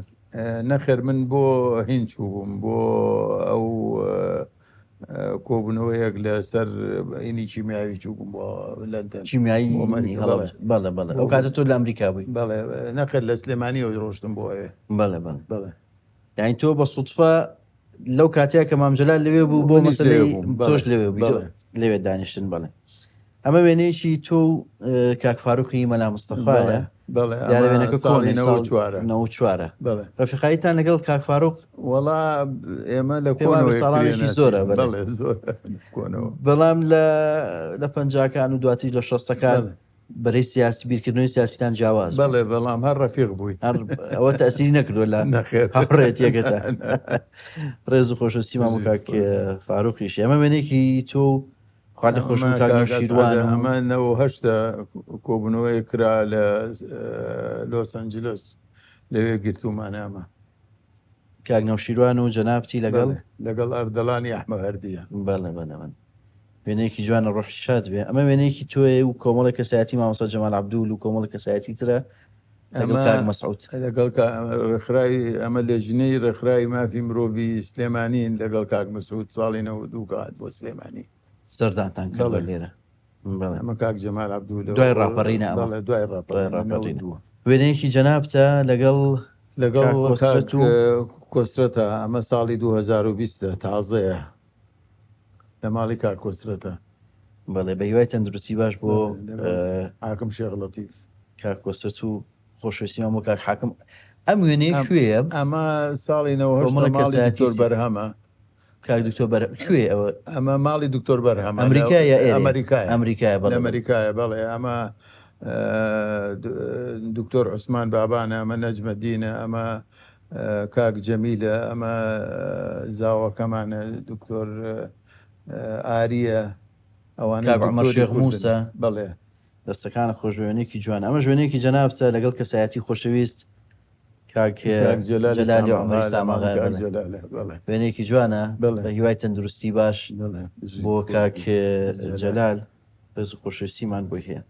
نەخێر من بۆ هین چوو بووم بۆ ئەو کۆبوونەوەیەک لەسەر ئینی کیمیاوی چوو بووم بۆ لەندەن. کیمیایی بۆ ئەمریکا هەڵەبجە. بەڵێ. بەڵێ بەڵێ. ئەو کاتە تۆ لە ئەمریکا بووی؟ بەڵێ نەخێر لە سلێمانیەوە ڕۆشتم بۆ ئەوێ. بەڵێ بەڵێ. بەڵێ. یعنی تۆ بە سوتفە لەو کاتەیە کە مام جەلال لەوێ بوو بۆ منیش لەوێ مەسەلەی بووم بەڵێ تۆش لەوێ بووی بەڵێ. لەوێ دانیشتن بەڵێ. ئەمە وێنەیەکی تۆ و کاک فاروقی مەلا بەڵێ مستەفایە. بەڵێ دیارە ئەمە وێنەکە ساڵی کۆنە نەوە ساڵ چوارە. 94. بەڵێ. ڕەفیقاییتان لەگەڵ کاک فاروق وەڵا ئێمە لە پێم وابێ کۆنەوە ساڵانێکی یەکتری زۆرە ناسین. بەڵێ. بەڵێ زۆرە کۆنەوە. بەڵام لە لە پەنجاکان و دواتریش لە شەستەکان بەڵێ بەرەی سیاسی بیرکردنەوەی سیاسیتان جیاواز بوو. بەڵێ بەڵام هەر ڕەفیق بووین. هەر ئەوە تەئسیری نەکردووە لە نەخێر. هاوڕێیەتیەکەتە. ڕێز و خۆشەویستیمان بۆ بژیت کاک خۆش. فاروقیش. ئەمە وێنەیەکی تۆ و خوا لە خۆش ئەمە بوو کاک کاک نەوشیروان ئەسعەدە و ئەمە 98 کۆبوونەوەی کرا لە لۆس ئەنجلس لەوێ گرتوومانە ئەمە. کاک نەوشیروان و جەنابتی لەگەڵ بەڵێ لەگەڵ ئەردەڵانی ئەحمە هەردیە. بەڵێ بەڵێ بەڵێ. وێنەیەکی جوانە ڕۆحی شاد بێ. ئەمە وێنەیەکی تۆیە و کۆمەڵێک کەسایەتی مامۆستا جەمال عەبدول و کۆمەڵێک کەسایەتی ترە لەگەڵ ئەمە کاک مەسعود. لەگەڵ ڕێکخراوی ئەمە لێژنەی ڕێکخراوی مافی مرۆڤی سلێمانین لەگەڵ کاک مەسعود ساڵی 92 کە هات بۆ سلێمانی. سەردانتان کردووە بەڵێ. لێرە. بەڵێ. ئەمە کاک جەمال عەبدول دوای ڕاپەڕینە ئەمە. بەڵێ دوای دوای ڕاپەڕینە ڕاپەڕینە. 92. وێنەیەکی جەنابتە لەگەڵ لەگەڵ کاک کاک کۆسرەت و کۆسرەتە ئەمە ساڵی 2020 تازەیە لە ماڵی کاک کۆسرەتە. بەڵێ بە هیوای تەندروستی باش بۆ بەڵێ لەگەڵ حاکم شێخ لەتیف. کاک کۆسرەت و خۆشەویستیمان بۆ کاک حاکم. ئەم وێنەیە ئەم کوێیە؟ ئەمە ساڵی 98 کۆمەڵێک ماڵی کەسایەتی دکتۆر بەرهەمە. کاک دکتۆر بەرهەم کوێ ئەوە؟ ئەمە ماڵی دکتۆر بەرهەمە لە ئەمریکا یا ئێرەیە؟ ئەمریکایە. ئەمریکایە لە بەڵێ بەڵێ. ئەمریکایە بەڵێ. ئەمە دکتۆر عوسمان بابانە، ئەمە نەجمەدینە، ئەمە کاک جەمیلە، ئەمە زاوەکەمانە دکتۆر ئاریە، ئەوانە کاک عومەر دکتۆری شێخ کوردن. موسا. بەڵێ. دەستەکانت خۆش بێ وێنەیەکی جوانە. ئەمەش وێنەیەکی جەنابتە لەگەڵ کەسایەتی خۆشەویست کاک کاک جەلالی جەلالی ساماغا عومەری لە ماڵی ساماغا. کاک بەڵێ جەلالە. بەڵێ وێنەیەکی جوانە. بەڵێ بە هیوای تەندروستی باش بەڵێ بژیت بۆ خۆش کاک بێ جەلال. جەلال ڕێز و خۆشەویستیمان بۆی هەیە.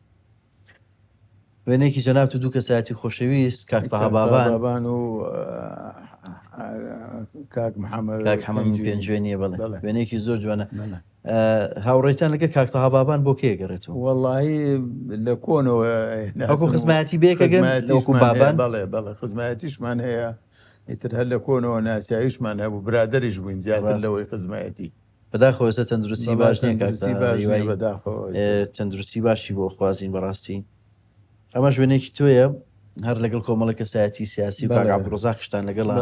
وێنەیەکی جەنابت و دوو کەسایەتی خۆشەویست کاک تەها کاک تەها بابان بابان و کاک محەممەد کاک حەمە من پێنجوێنیە بەڵێ وێنەیەکی زۆر جوانە هاوڕێتان لەگە کاک تەها بابان بۆ کێ گەڕێتەوە؟ وەڵاهی لە کۆنەوە وەکو خزمایەتی بێکەگەن وەکو بابان بەڵێ بەڵێ خزمایەتیشمان هەیە ئیتر هەر لە کۆنەوە ناسیاویشمان هەبوو برادەریش بووین زیاتر لەوەی خزمایەتی. بەداخەوە ئێستا تەندروستی باش نییە کاک تەها هیوای تەندروستی باشی بۆ خوازین بەڕاستی ئەمەش وێنەیەکی تۆیە هەر لەگەڵ کۆمەڵە کەسایەتی سیاسی و کاک عەبدولڕەزاقیشتان لەگەڵە.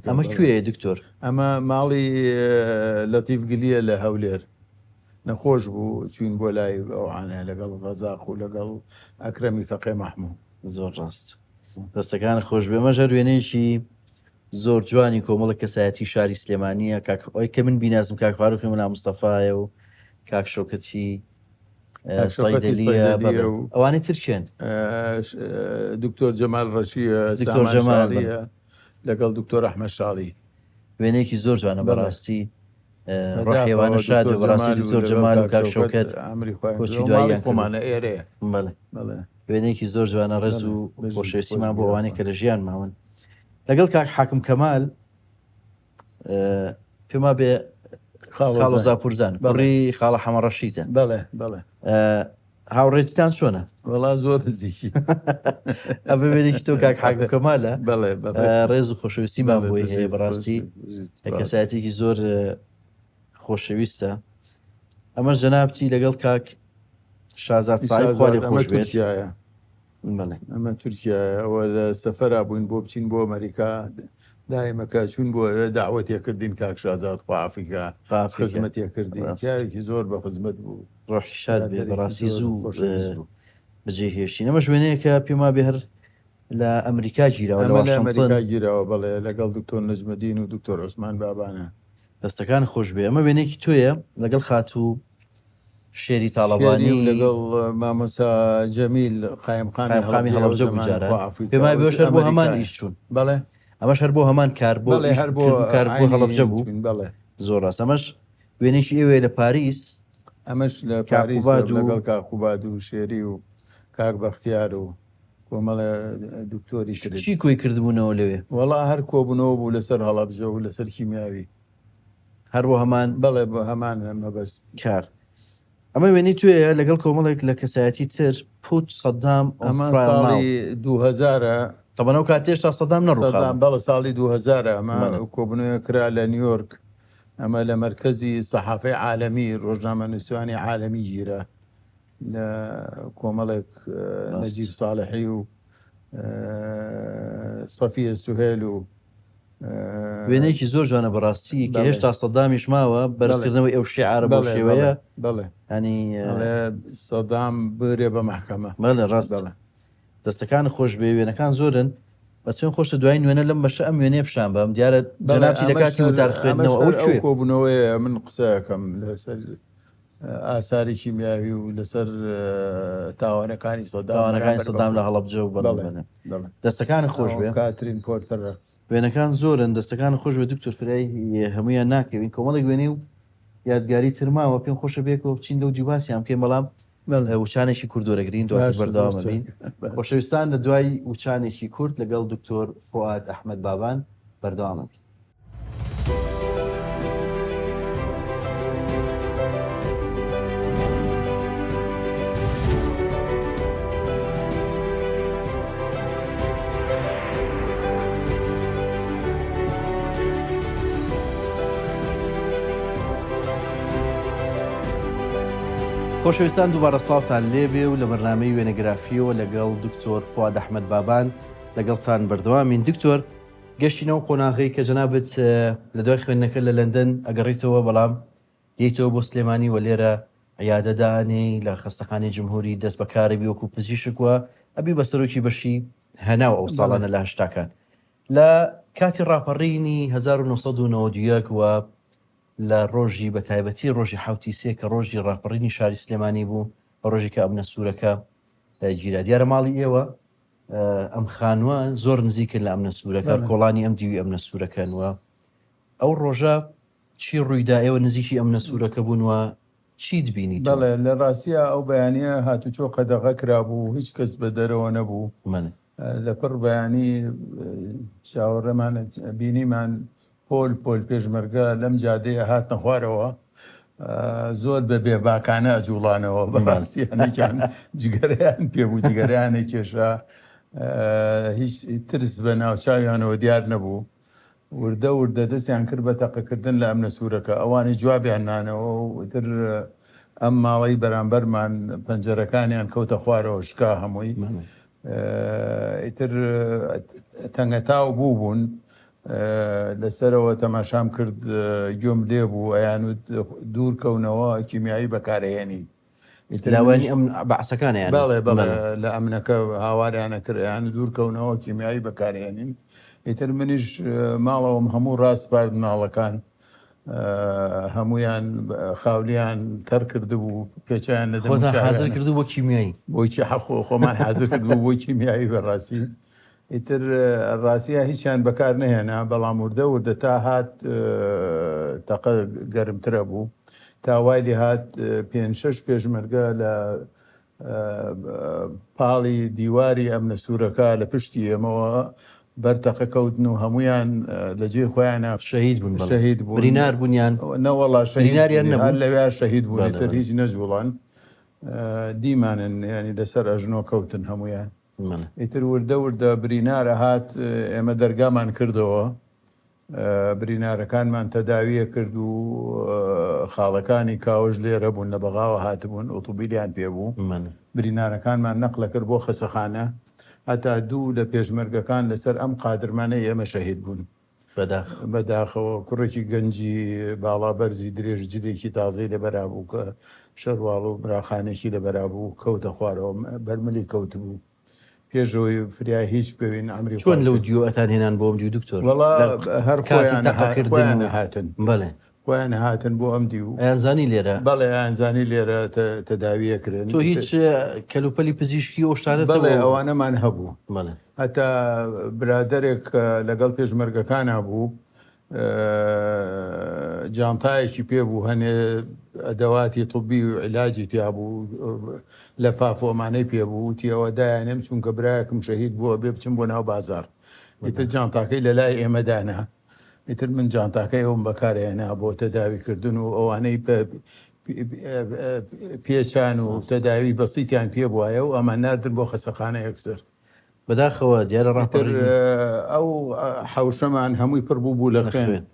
ئەمە کوێیە دکتۆر؟ ئەمە ماڵی لەتیف گلیە لە هەولێر نەخۆش بوو چوین بۆ لای ئەوانە لەگەڵ ڕەزاق و لەگەڵ ئەکرەمی فەقێ مەحموو. زۆر ڕاست دەستەکان خۆش بێ ئەمەش هەر وێنەیەکی زۆر جوانی کۆمەڵە کەسایەتی شاری سلێمانیە کاک ئەوەی کە من بیناسم کاک فاروقی مەلا مستەفایە و کاک شەوکەتی صیدلیە بەڵێ ئەوانەی تر کێن؟ دکتۆر جەمال ڕەشیە دکتۆر جەمال لەگەڵ دکتۆر ئەحمەد شاڵی. وێنەیەکی زۆر جوانە بەڕاستی ڕۆحیوانە شاد و بەڕاستی دکتۆر جەمال و کاک شەوکەت کۆچی دواییان خۆمانە ئێرەیە. بەڵێ وێنەیەکی زۆر جوانە ڕێز و خۆشەویستیمان بۆ ئەوانەی کە لە ژیان ماون لەگەڵ کاک حاکم کەمال پێم وابێ خاڵۆ زاپورزان کوڕی خاڵە حەمە ڕەشیدە. بەڵێ بەڵێ. هاوڕێتیتان چۆنە؟ وەڵا زۆر نزیکی. ئەمە وێنێکی تۆ کاک حاکم کەمالە. بەڵێ بەڵێ. ڕێز و خۆشەویستیمان بۆی هەیە بەڕاستی کەسایەتێکی زۆر خۆشەویستە. ئەمەش جەنابتی لەگەڵ کاک شازاد سایب خوا لێ خۆش بێت. تورکیایە. بەڵێ. ئەمە تورکیایە ئەوە لە سەفەرا بووین بۆ بچین بۆ ئەمریکا دایمە کە چوون بۆ ئەوێ داوەتێ کردین کاک شازاد خوا عەفوی کا خزمەتێ کردین پیاوێکی زۆر بە خزمەت بوو. ڕۆحی شاد بێ بەڕاستی زوو بەجێ هێشتین. ئەمەش وێنەیەکە پێم وابێ هەر لە ئەمریکا گیراوە لە ئەمە لە واشنتن. ئەمریکا گیراوە بەڵێ لەگەڵ دکتۆر نەجمەدین و دکتۆر عوسمان بابانە. دەستەکان خۆش بێ. ئەمە وێنەیەکی تۆیە لەگەڵ خاتوو شێری شێری تاڵەبانی و لەگەڵ مامۆستا جەمیل قایمقامی قایمقامی هەڵەبجەی ئەو هەڵەبجە بوو زەمانە جاران. خوا عەفوی پێم کا وایە ئەویش بەوەش هەر بۆ هەمان ئەمریکایە. ئیش چوون. بەڵێ. ئەمەش هەر بۆ هەمان کار بۆ بەڵێ ئیش هەر بۆ کرد و کار بۆ عەینی هەڵەبجە بوو. چووین بەڵێ. زۆر ڕاست. ئەمەش وێنەیەکی ئێوەیە لە پاریس. ئەمەش لە کاک پاریسە قوباد و لەگەڵ کاک قوباد و شێری و کاک بەختیار و کۆمەڵێ دکتۆری ترن. چی کۆی کردبوونەوە لەوێ؟ وەڵا هەر کۆبوونەوە بوو لەسەر هەڵەبجە و لەسەر کیمیاوی. هەر بۆ هەمان. بەڵێ بۆ هەمان مەبەست. کار. ئەمە وێنەی تۆیە لەگەڵ کۆمەڵێک لە کەسایەتی تر Put Saddam on ئەمە trial now. ساڵی دووهەزارە. تەبەن ئەو کاتە هێشتا سەدام نەڕووخابوو. سەدام بەڵێ ساڵی دووهەزارە ئەمە بەڵێ. کۆبوونەوەیەک کرا لە نیویۆرک ئەمە لە مەرکەزی سەحافەی عالەمی ڕۆژنامەنووسانی عالەمی گیرا لە کۆمەڵێک نەجیب ساڵحی و سەفیە سوهێل و وێنەیەکی زۆر جوانە بەڕاستی کە هێشتا سەدامیش ماوە بەرزکردنەوەی ئەو شعارە بەو شێوەیە بەڵێ ینی سەدام برێ بە مەحکەمە بەڵێ ڕاست دەستەکان خۆش بێ وێنەکان زۆرن بەس پێم خۆشە دوایین وێنە لەم بەشە ئەم وێنەیە پیشان بەم دیارە جەنابتی لە کاتی وتار خوێندنەوە ئەوە کوێ کۆبوونەوەیە من قسەکەم لەسەر ئاساری کیمیاوی و لەسەر تاوانەکانی سەدام تاوانەکانی سەدام لە هەڵەبجە و بەڵێ دەستەکانت خۆش بێ کاترین پۆرتەرە. وێنەکان زۆرن دەستەکانت خۆش بێ دکتۆر فرای هەموویان ناکەوین کۆمەڵێک وێنەی و یادگاری تر ماوە پێم خۆشە بێکەوە بچین لەو دیو باسیان بکەین بەڵام وچانێکی کورت وەرەگرین دواتر بەردەوام ئەبین خۆشەویستان لە دوای وچانێکی کورت لەگەڵ دکتۆر فوئاد ئەحمەد بابان بەردەوام ئەبین. خۆشەویستان دووبارە سڵاوتان لێبێ و لە بەرنامەی وێنەگرافیەوە لەگەڵ دکتۆر فواد ئەحمەد بابان لەگەڵتان بەردەوامین دکتۆر گەشتینە ئەو قۆناغەی کە جەنابت لە دوای خوێندنەکە لە لەندەن ئەگەڕیتەوە بەڵام دێیتەوە بۆ سلێمانی و لێرە عیادە دائەنێی لە خەستەخانەی جمهوری دەست بە کارەبی وەکو پزیشک و ئەبی بە سەرۆکی بەشی هەناو ئەو ساڵانە لە هەشتاکان لە کاتی ڕاپەڕینی 1991 و لە ڕۆژی بە تایبەتی ڕۆژی حوتی سێ کە ڕۆژی ڕاپەڕینی شاری سلێمانی بوو بە ڕۆژی کە ئەمنە سوورەکە گیرا دیارە ماڵی ئێوە ئەم خانووە زۆر نزیکن لە ئەمنە سوورەکە کۆڵانی ئەم دیوی ئەمنە سوورەکەن و ئەو ڕۆژە چی ڕوویدا ئێوە نزیکی ئەمنە سوورەکە بوون و چیت بینی بەڵێ لە ڕاستیا ئەو بەیانە هاتوچۆ قەدەغە کرابوو هیچ کەس بە دەرەوە نەبوو. لە پڕ بەیانی چاوەڕێمان بینیمان پۆل پۆل پێشمەرگە لەم جادەیە هاتنە خوارەوە زۆر بە بێباکانە ئەجوڵانەوە بەڕاستی هەندێکیان جگەرەیان پێبوو جگەرەیانە کێشا هیچ ترس بە ناوچاویانەوە دیار نەبوو وردە وردە دەستیان کرد بە تەقەکردن لە ئەمنە سوورەکە، ئەوانیش جوابیان نانەوە و ئیتر ئەم ماڵەی بەرامبەرمان پەنجەرەکانیان کەوتە خوارەوە شکا هەمووی. ئیتر تەنگەتاو بوو بوون لەسەرەوە تەماشام کرد گوێم لێ بوو ئەیانوت دوور کەونەوە کیمیایی بەکارهێنین. لاوانی ئەم بەعسەکانە یان بەڵێ بەڵێ لە ئەمنەکە هاواریانە کرد یان دوور کەونەوە کیمیایی بەکارهێنین ئیتر منیش ماڵەوەم هەموو ڕاسپارد مناڵەکان هەمویان خاولیان تەر کردبوو پێچیان لە خۆتان حاضر کردو بۆ کیمیایی بۆی خۆمان حاضر کردبوو بۆ کیمیایی بەڕاستی ئیتر ڕاستیا هیچیان بەکار نەهێنا، بەڵام وردە وردە تا هات تەقە گەرمترە بوو، تا وای لێهات پێنج شەش پێشمەرگە لە پاڵی دیواری ئەمنە سوورەکە لە پشتی ئێمەوە بەر تەقە کەوتن و هەمویان لە جێی خۆیانە شەهید بوون. شەهید بوون. برینار بوون یان نەوەڵا شەهید بریناریان بوون. نەبوو؟ هەر لەویا شەهید بوون، بەڵێ، ئیتر بەڵێ. هیچ نەجووڵان، دیمانن یانی لەسەر ئەژنۆ کەوتن هەمویان. ئیتر وردە وردە برینار ئەهات ئێمە دەرگامان کردەوە برینارەکانمان تەداویە کرد و خاڵەکانی کاوش لێرە بوون لە بەغاوە هاتبوون ئۆتۆبیلیان پێ بوو برینارەکانمان نەقلە کرد بۆ خەسەخانە هەتا دوو لە پێشمەرگەکان لەسەر ئەم قادرمانەی ئێمە شەهید بوون. بەداخەوە. بەداخەوە کوڕێکی گەنجی باڵا بەرزی درێژ جلێکی تازەی لەبەرا بوو کە شەرواڵ و مراخانێکی لەبەرا بوو کەوتە خوارەوە بەر ملی کەوتبوو پێشەوەی فریای هیچ بکەوین ئەمری چۆن خوای لەو کرد. دیو ئەتان هێنان بۆ ئەم دیو دکتۆر؟ وەڵا لە هەر کاتی خۆیان تەقەکردن خۆیان و هاتن بەڵێ خۆیان هاتن بۆ ئەم دیو. ئەیانزانی لێرە؟ بەڵێ ئەیانزانی لێرە تەداوی ئەکرێن. تۆ هیچ کەلوپەلی پزیشکی ئەو شتانەت بەڵێ هەبوو؟ ئەوانەمان هەبوو. بەڵێ. هەتا برادەرێک کە لەگەڵ پێشمەرگەکانا بوو جانتایەکی پێ بوو هەنێ ئەدەواتی طبی و عیلاجی تیا بوو لەفاف و ئەمانەی پێ بوو وتی ئەوە دایانێم چونکە برایەکم شەهید بووە بێ بچم بۆ ناو بازاڕ ئیتر جانتاکەی لە لای ئێمە دانا ئیتر من جانتاکەی ئەوم بەکارهێنا بۆ تەداویکردن و ئەوانەی پێچان و تەداوی بەسیتیان پێ بواە و ئەمان ناردن بۆ خەسەخانە یەکسەر. بەداخەوە دیارە ئیتر ڕاپەڕین ئەو حەوشەمان هەمووی پڕ بوو بوو لە خوێن.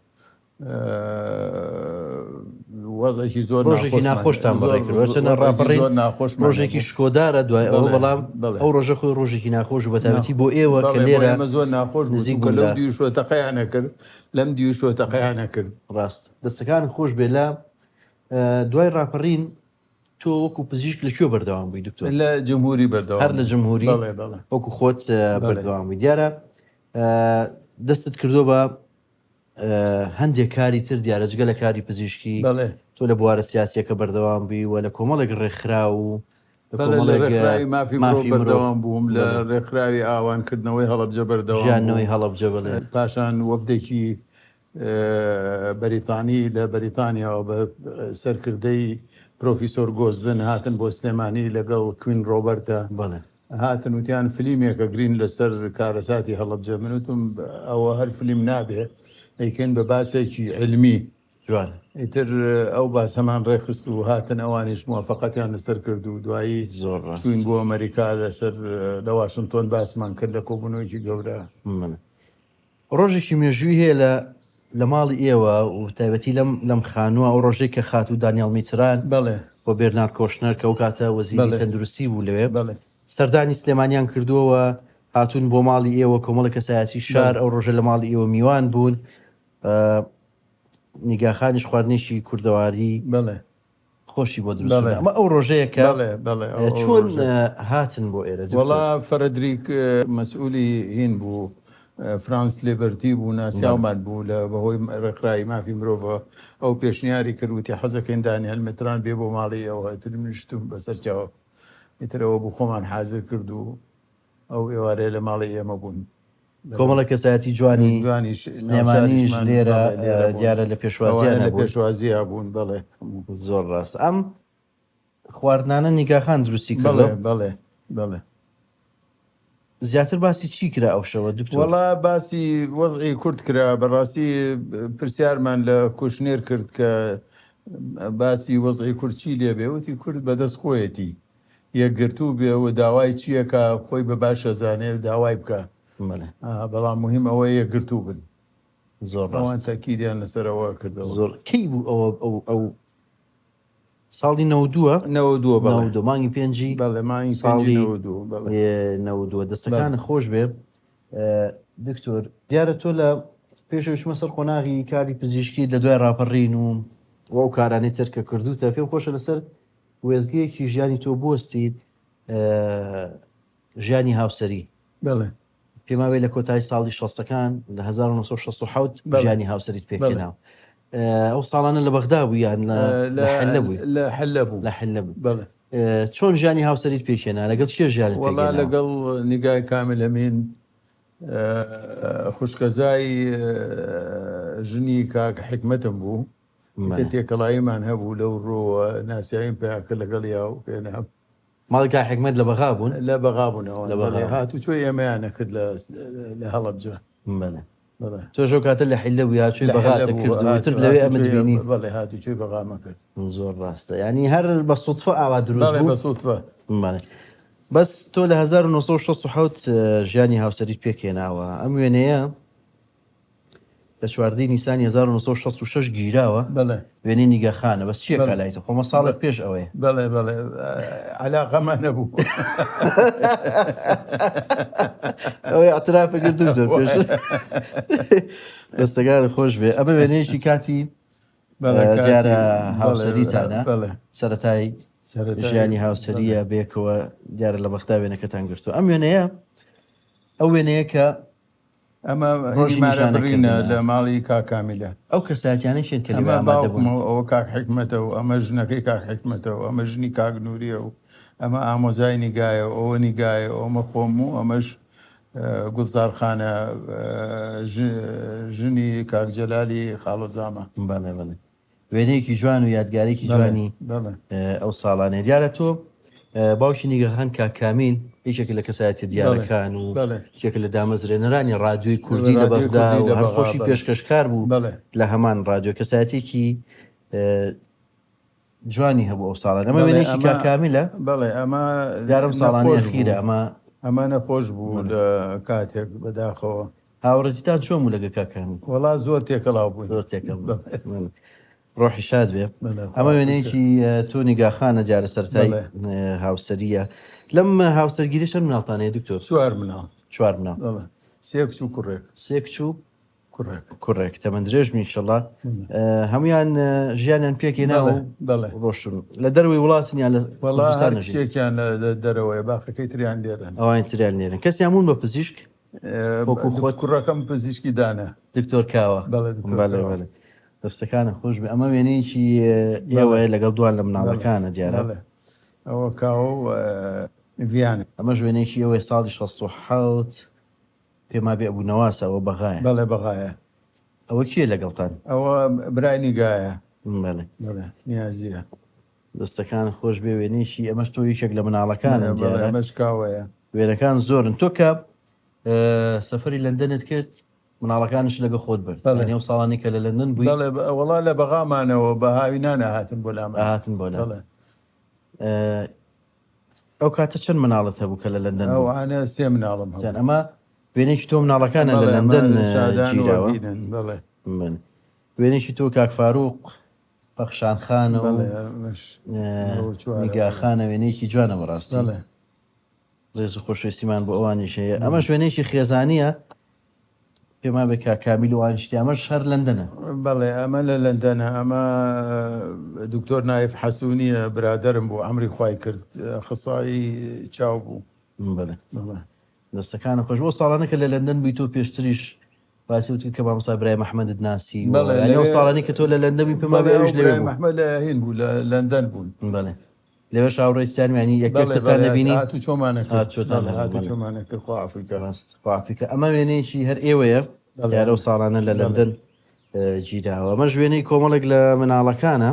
وەزعێکی زۆر ڕۆژێکی ناخۆشتان بەڕێ کرد هەرچەندە ڕاپەڕین زۆر ناخۆشمان ڕۆژێکی شکۆدارە دوای ئەوە بەڵام ئەو ڕۆژە خۆی ڕۆژێکی ناخۆش و بەتایبەتی بۆ ئێوە کە لێرە ئێمە زۆر ناخۆش نزیک بوو بوون لەو لە دیوشوە تەقەیان نەکرد لەم دیوشوە تەقەیان نەکرد. ڕاست دەستەکان خۆش بێ لە دوای ڕاپەڕین تۆ وەکو پزیشک لە کوێ بەردەوام بووی دکتۆر؟ لە جمهوری بەردەوام هەر لە جمهوری بەڵێ بەڵێ وەکو خۆت بەردەوام بووی دیارە دەستت کردو بە هەندێک کاری تر دیارە جگە لە کاری پزیشکی تۆ لە بوارە سیاسیەکە بەردەوام بووی و لە کۆمەڵێک ڕێکخراو و لە کۆمەڵێک ڕێکخراوی مافی مافی مرۆڤ مرۆڤ بەردەوام بووم لە ڕێکخراوی ئاوانکردنەوەی هەڵەبجە بەردەوام ژیانەوەی بووم هەڵەبجە بڵێ پاشان وەفدێکی بەریتانی لە بەریتانیاوە بە سەرکردەی پرۆفیسۆر گۆزدن هاتن بۆ سلێمانی لەگەڵ کوین ڕۆبەرتە بەڵێ هاتن وتیان فلیمێک ئەگرین لەسەر کارەساتی هەڵەبجە من وتم ئەوە هەر فلیم نابێ ئەیکەین بە باسێکی علمی جوانە ئیتر ئەو باسەمان ڕێکخست و هاتن ئەوانیش موافقەتیان لەسەر کرد و دوایی زۆر ڕاست چوین بۆ ئەمریکا لەسەر لە واشنتۆن باسمان کرد لە کۆبوونەوەیەکی گەورە. من ڕۆژێکی مێژووی هەیە لە لە ماڵی ئێوە و تایبەتی لەم لەم خانووە ئەو ڕۆژەی کە خاتوو دانیال میتران بەڵێ و بێرنارد کۆشنەر کە ئەو کاتە وەزیری بەڵێ. تەندروستی بوو لەوێ بەڵێ سەردانی سلێمانیان کردووە و هاتوون بۆ ماڵی ئێوە کۆمەڵە کەسایەتی شار بەڵێ. ئەو ڕۆژە لە ماڵی ئێوە میوان بوون نیگاخانیش خواردنێکی کوردەواری بەڵێ خۆشی بۆ دروست بەڵێ. کردن. ئەمە ئەو ڕۆژەیە کە بەڵێ بەڵێ ئەو ئەو چۆن ڕۆژە. هاتن بۆ ئێرە دکتۆر؟ وەڵا فەرەدریک مەسئولی هین بوو فرانس لیبەرتی بوو ناسیاومان بوو لە بەهۆی ڕێکخراوی مافی مرۆڤە ئەو پێشنیاری کرد وتی حەزەکەین دانیال متران بێ بۆ ماڵی ئەوە ئیتر منیش وتم بەسەر چاو ئیتر ئەوە بوو خۆمان حازر کرد و ئەو ئێوارەیە لە ماڵی ئێمە بوون. کۆمەڵە کەسایەتی جوانی جوانیش سلێمانیش ناوشاریشمان لێرە بەڵێ لێرە بوون. دیارە لە پێشوازیان ئەوانە لە بوون. پێشوازییا بوون بەڵێ هەموو. زۆر ڕاست ئەم خواردنانە نیگاخان دروستی بەڵێ کردو بەڵێ بەڵێ. زیاتر باسی چی کرا ئەو شەوە دکتۆر؟ وەڵا باسی وەزعی کورد کرا، بەڕاستی پرسیارمان لە کوشنێر کرد کە باسی وەزعی کورد چی لێ بێ، وتی کورد بەدەست خۆیەتی یەکگرتوو بێ و داوای چییەکە خۆی بە باش ئەزانێ داوای بکا، بەڵام موهیم ئەوەیە یەکگرتوو بن. زۆر ئەوان ڕاست. تەئکیدیان لەسەر ئەوە کردەوە. زۆر کەی بوو ئەوە ئەو ئەو ساڵی نەوەدووە؟ نەوەدووە بەڵێ. نەوەدوو مانگی پێنجی بەڵێ مانگی پێنجی ساڵی نەوەدوو بەڵێ. نەوەدووە. بەڵێ. دەستەکانت خۆش بێ دکتۆر. دیارە تۆ لە پێشەوەی چوومە سەر قۆناغی کاری پزیشکیت لە دوای ڕاپەڕین و و ئەو کارانەی تر کە کردووتە پێم خۆشە لەسەر وێستگەیەکی ژیانی تۆ بوەستیت ژیانی هاوسەری. بەڵێ. پێم وابێ لە کۆتایی ساڵی شەستەکان لە 1967 ژیانی هاوسەریت پێکهێنا. ئەو ساڵانە لە بەغدا بوو یان لە حلە بووی؟ لە حلە بوو. لە حلە بوو. بەڵێ. چۆن ژیانی هاوسەریت پێکهێنا؟ لەگەڵ کێ ژیانت وەڵا پێکهێنا؟ لەگەڵ نیگای کامل ئەمین خوشکەزای ژنی کاک حیکمەتم بوو. ئیتر تێکەڵاییمان هەبوو لەو ڕووەوە ناسیاویم پەیا کرد لەگەڵیا و پێنام. ماڵی کاک حیکمەت لە بەغا بوون؟ لە بەغا بوون ئەوان. لە بەغا بەڵێ هاتوچۆی ئێمەیان ئەکرد لە لە هەڵەبجە. بەڵێ. بەڵێ. تۆش ئەو کاتە لە حیللە بووی هاتوچۆی لە حیللە بەغات بوو ئەکرد و ئیتر هاتوو لەوێ ئەمت هاتوچۆی بینی. بەڵێ هاتوچۆی بەغام ئەکرد. زۆر ڕاستە. یانی هەر بە سوتفە ئاوا دروست بەڵێ بوو؟ بە سوتفە. بەڵێ. بەس تۆ لە 1967 ژیانی هاوسەریت پێکهێناوە. ئەم وێنەیە لە چواردەی نیسانی 1966 گیراوە. بەڵێ. وێنەی نیگا خانە. بەس چییە بەڵێ. لای تۆ؟ خۆمە ساڵێک پێش ئەوەیە. بەڵێ بەڵێ عەلاقەمان نەبوو. ئەوەی اعترافە کرد دکتۆر پێش. دەستەکانت خۆش بێ. ئەمە وێنەیەکی کاتی بەڵێ کاتی دیارە بەڵێ هاوسەریتانە. بەڵێ. سەرەتای سەرەتای ژیانی بەڵێ. هاوسەریە بێکەوە دیارە لە بەغدا وێنەکەتان گرتووە. ئەم وێنەیە ئەو وێنەیە کە ئەمە ڕۆژی مارە نیشانە بڕینە کردنە. لە ماڵی کاک کامیلە. ئەو کەسایەتیانەی کێن کە لەوێ ئەمە ئامادە بوون؟ باوکمە و ئەوە کاک حیکمەتە و ئەمە ژنەکەی کاک حیکمەتە و ئەمە ژنی کاک نوریە و ئەمە ئامۆزای نیگایە و ئەوە نیگایە و ئەمە خۆم و ئەمەش گوڵزار خانە ژنی کاک جەلالی خاڵۆزامە. بەڵێ بەڵێ. وێنەیەکی جوان و یادگارێکی جوانی ئەو ساڵانەیە. دیارە تۆ باوکی نیگاخان کاک کامیل یەکێکە لە کەسایەتیە دیارەکان و یەکێکە لە دامەزرێنەرانی ڕادیۆی کوردی لە بەغدا و هەر خۆشی پێشکەشکار بوو لە هەمان ڕادیۆ. کەسایەتیەکی جوانی هەبوو ئەو ساڵانە. ئەمە وێنەیەکی کاک کامیلە. بەڵێ ئەمە دیارە ئەم ساڵانەی ئەخیرە ئەمە ئەمە نەخۆش بوو لە کاتێک بەداخەوە. هاوڕێتیتان چۆن بوو لەگەڵ کاک کامیل؟ وەڵا زۆر تێکەڵاو بووین. زۆر تێکەڵ بوون. ڕۆحی شاد بێ. ئەمە وێنەیەکی تۆ نیگاخانە جارە سەرەتای هاوسەریە. لەم هاوسەرگیری چەند مناڵتان هەیە دکتۆر؟ چوار مناڵ. چوار مناڵ. سێ کچ و کوڕێک. سێ کچ و کوڕێک. کوڕێک. تەمەن درێژ بن ئینشەڵا. هەمویان ژیانیان پێکهێنا و ڕۆشتون. لە دەرەوەی وڵاتن یان لە وەڵا کوردستان هەر ئەژین؟ کچێکیان لە دەرەوەیە، باقەکەی تریان لێرەن. ئەوانی تریان لێرەن. کەسیان بوون بە پزیشک؟ وەکو خۆت؟ کوڕەکەم پزیشکی دانا. دکتۆر کاوە. بەڵێ دکتۆر بەڵێ کاوە. بەڵێ. دەستەکانت خۆش بێ. ئەمە وێنەیەکی ئێوەیە لەگەڵ دوان لە مناڵەکانە دیارە. بەڵێ. ئەوە کاوە و ڤیانە. ئەمەش وێنەیەکی ئێوەیە ساڵی 67 پێم وابێ ئەبوو نەواسە ئەوە بەغایە. بەڵێ بەغایە. ئەوە کێیە لەگەڵتان؟ ئەوە برای نیگایە. بەڵێ. بەڵێ نیازیە. دەستەکانت خۆش بێ. وێنەیەکی ئەمەش تۆ یەکێک لە مناڵەکانن بەڵێ دیارە. ئەمەش کاوەیە. وێنەکان زۆرن. تۆ کە سەفەری لەندەنت کرد مناڵەکانش لەگە خۆت برد. بەڵێ. یعنی ئەو ساڵانەی کە لە لەندەن بووی؟ بەڵێ وەڵا لە بەغامانەوە بە هاوینانە هاتن بۆ لامان. هاتن بۆ لامان. بەڵێ. ئەو کاتە چەند مناڵت هەبوو کە لە لەندەن بوو؟ ئەوانە سێ مناڵم هەبوو. ئەمە وێنەیەکی تۆ مناڵەکانە لە بەڵێ، ئەمە لەندەن شادان و گیراوە. ئەڤینن، بەڵێ. بەڵێ. وێنەیەکی تۆ کاک فاروق پەخشان خانە و بەڵێ، ئەمەش ئەوە چوارە، نیگا بەڵێ. خانە وێنەیەکی جوانە بەڕاستی. بەڵێ. ڕێز و خۆشەویستیمان بۆ ئەوانیش هەیە. ئەمەش وێنەیەکی خێزانییە پێم وابێ کاک کامیل و ئەوانیش تیا. ئەمەش هەر لەندەنە. بەڵێ ئەمە لە لەندەنە. ئەمە دکتۆر نایف حەسونیە برادەرم بوو عەمری خوای کرد خسایی چاو بوو. بەڵێ. بەڵێ. دەستەکانت خۆش. بۆ ساڵانە کە لە لەندەن بووی تۆ پێشتریش باسی وت کە مامۆستا برایم ئەحمەدت ناسی و بەڵێ، یعنی ئەو لەوێ ساڵانەی کە تۆ لە لەندەن بووی پێم وابێ بەڵێ، ئەویش ئەو لەوێ برایم بوو. ئەحمەد لە هین بوو، لە لەندەن بوون. بەڵێ. لەوێش هاوڕێتیان یعنی یەک بەڵێ، یەکترتان بەڵێ، نەبینی؟ هاتوچۆمانە کرد. هاتوچۆتان بەڵێ، هەبوو، بەڵێ. هاتوچۆمانە کرد، خوا عەفوی کە. ڕاست، خوا عەفوی کە. ئەمە وێنەیەکی هەر ئێوەیە، بەڵێ. دیارە ئەو ساڵانە لە بەڵێ. لەندەن گیراوە. ئەمەش وێنەی کۆمەڵێک لە مناڵەکانە.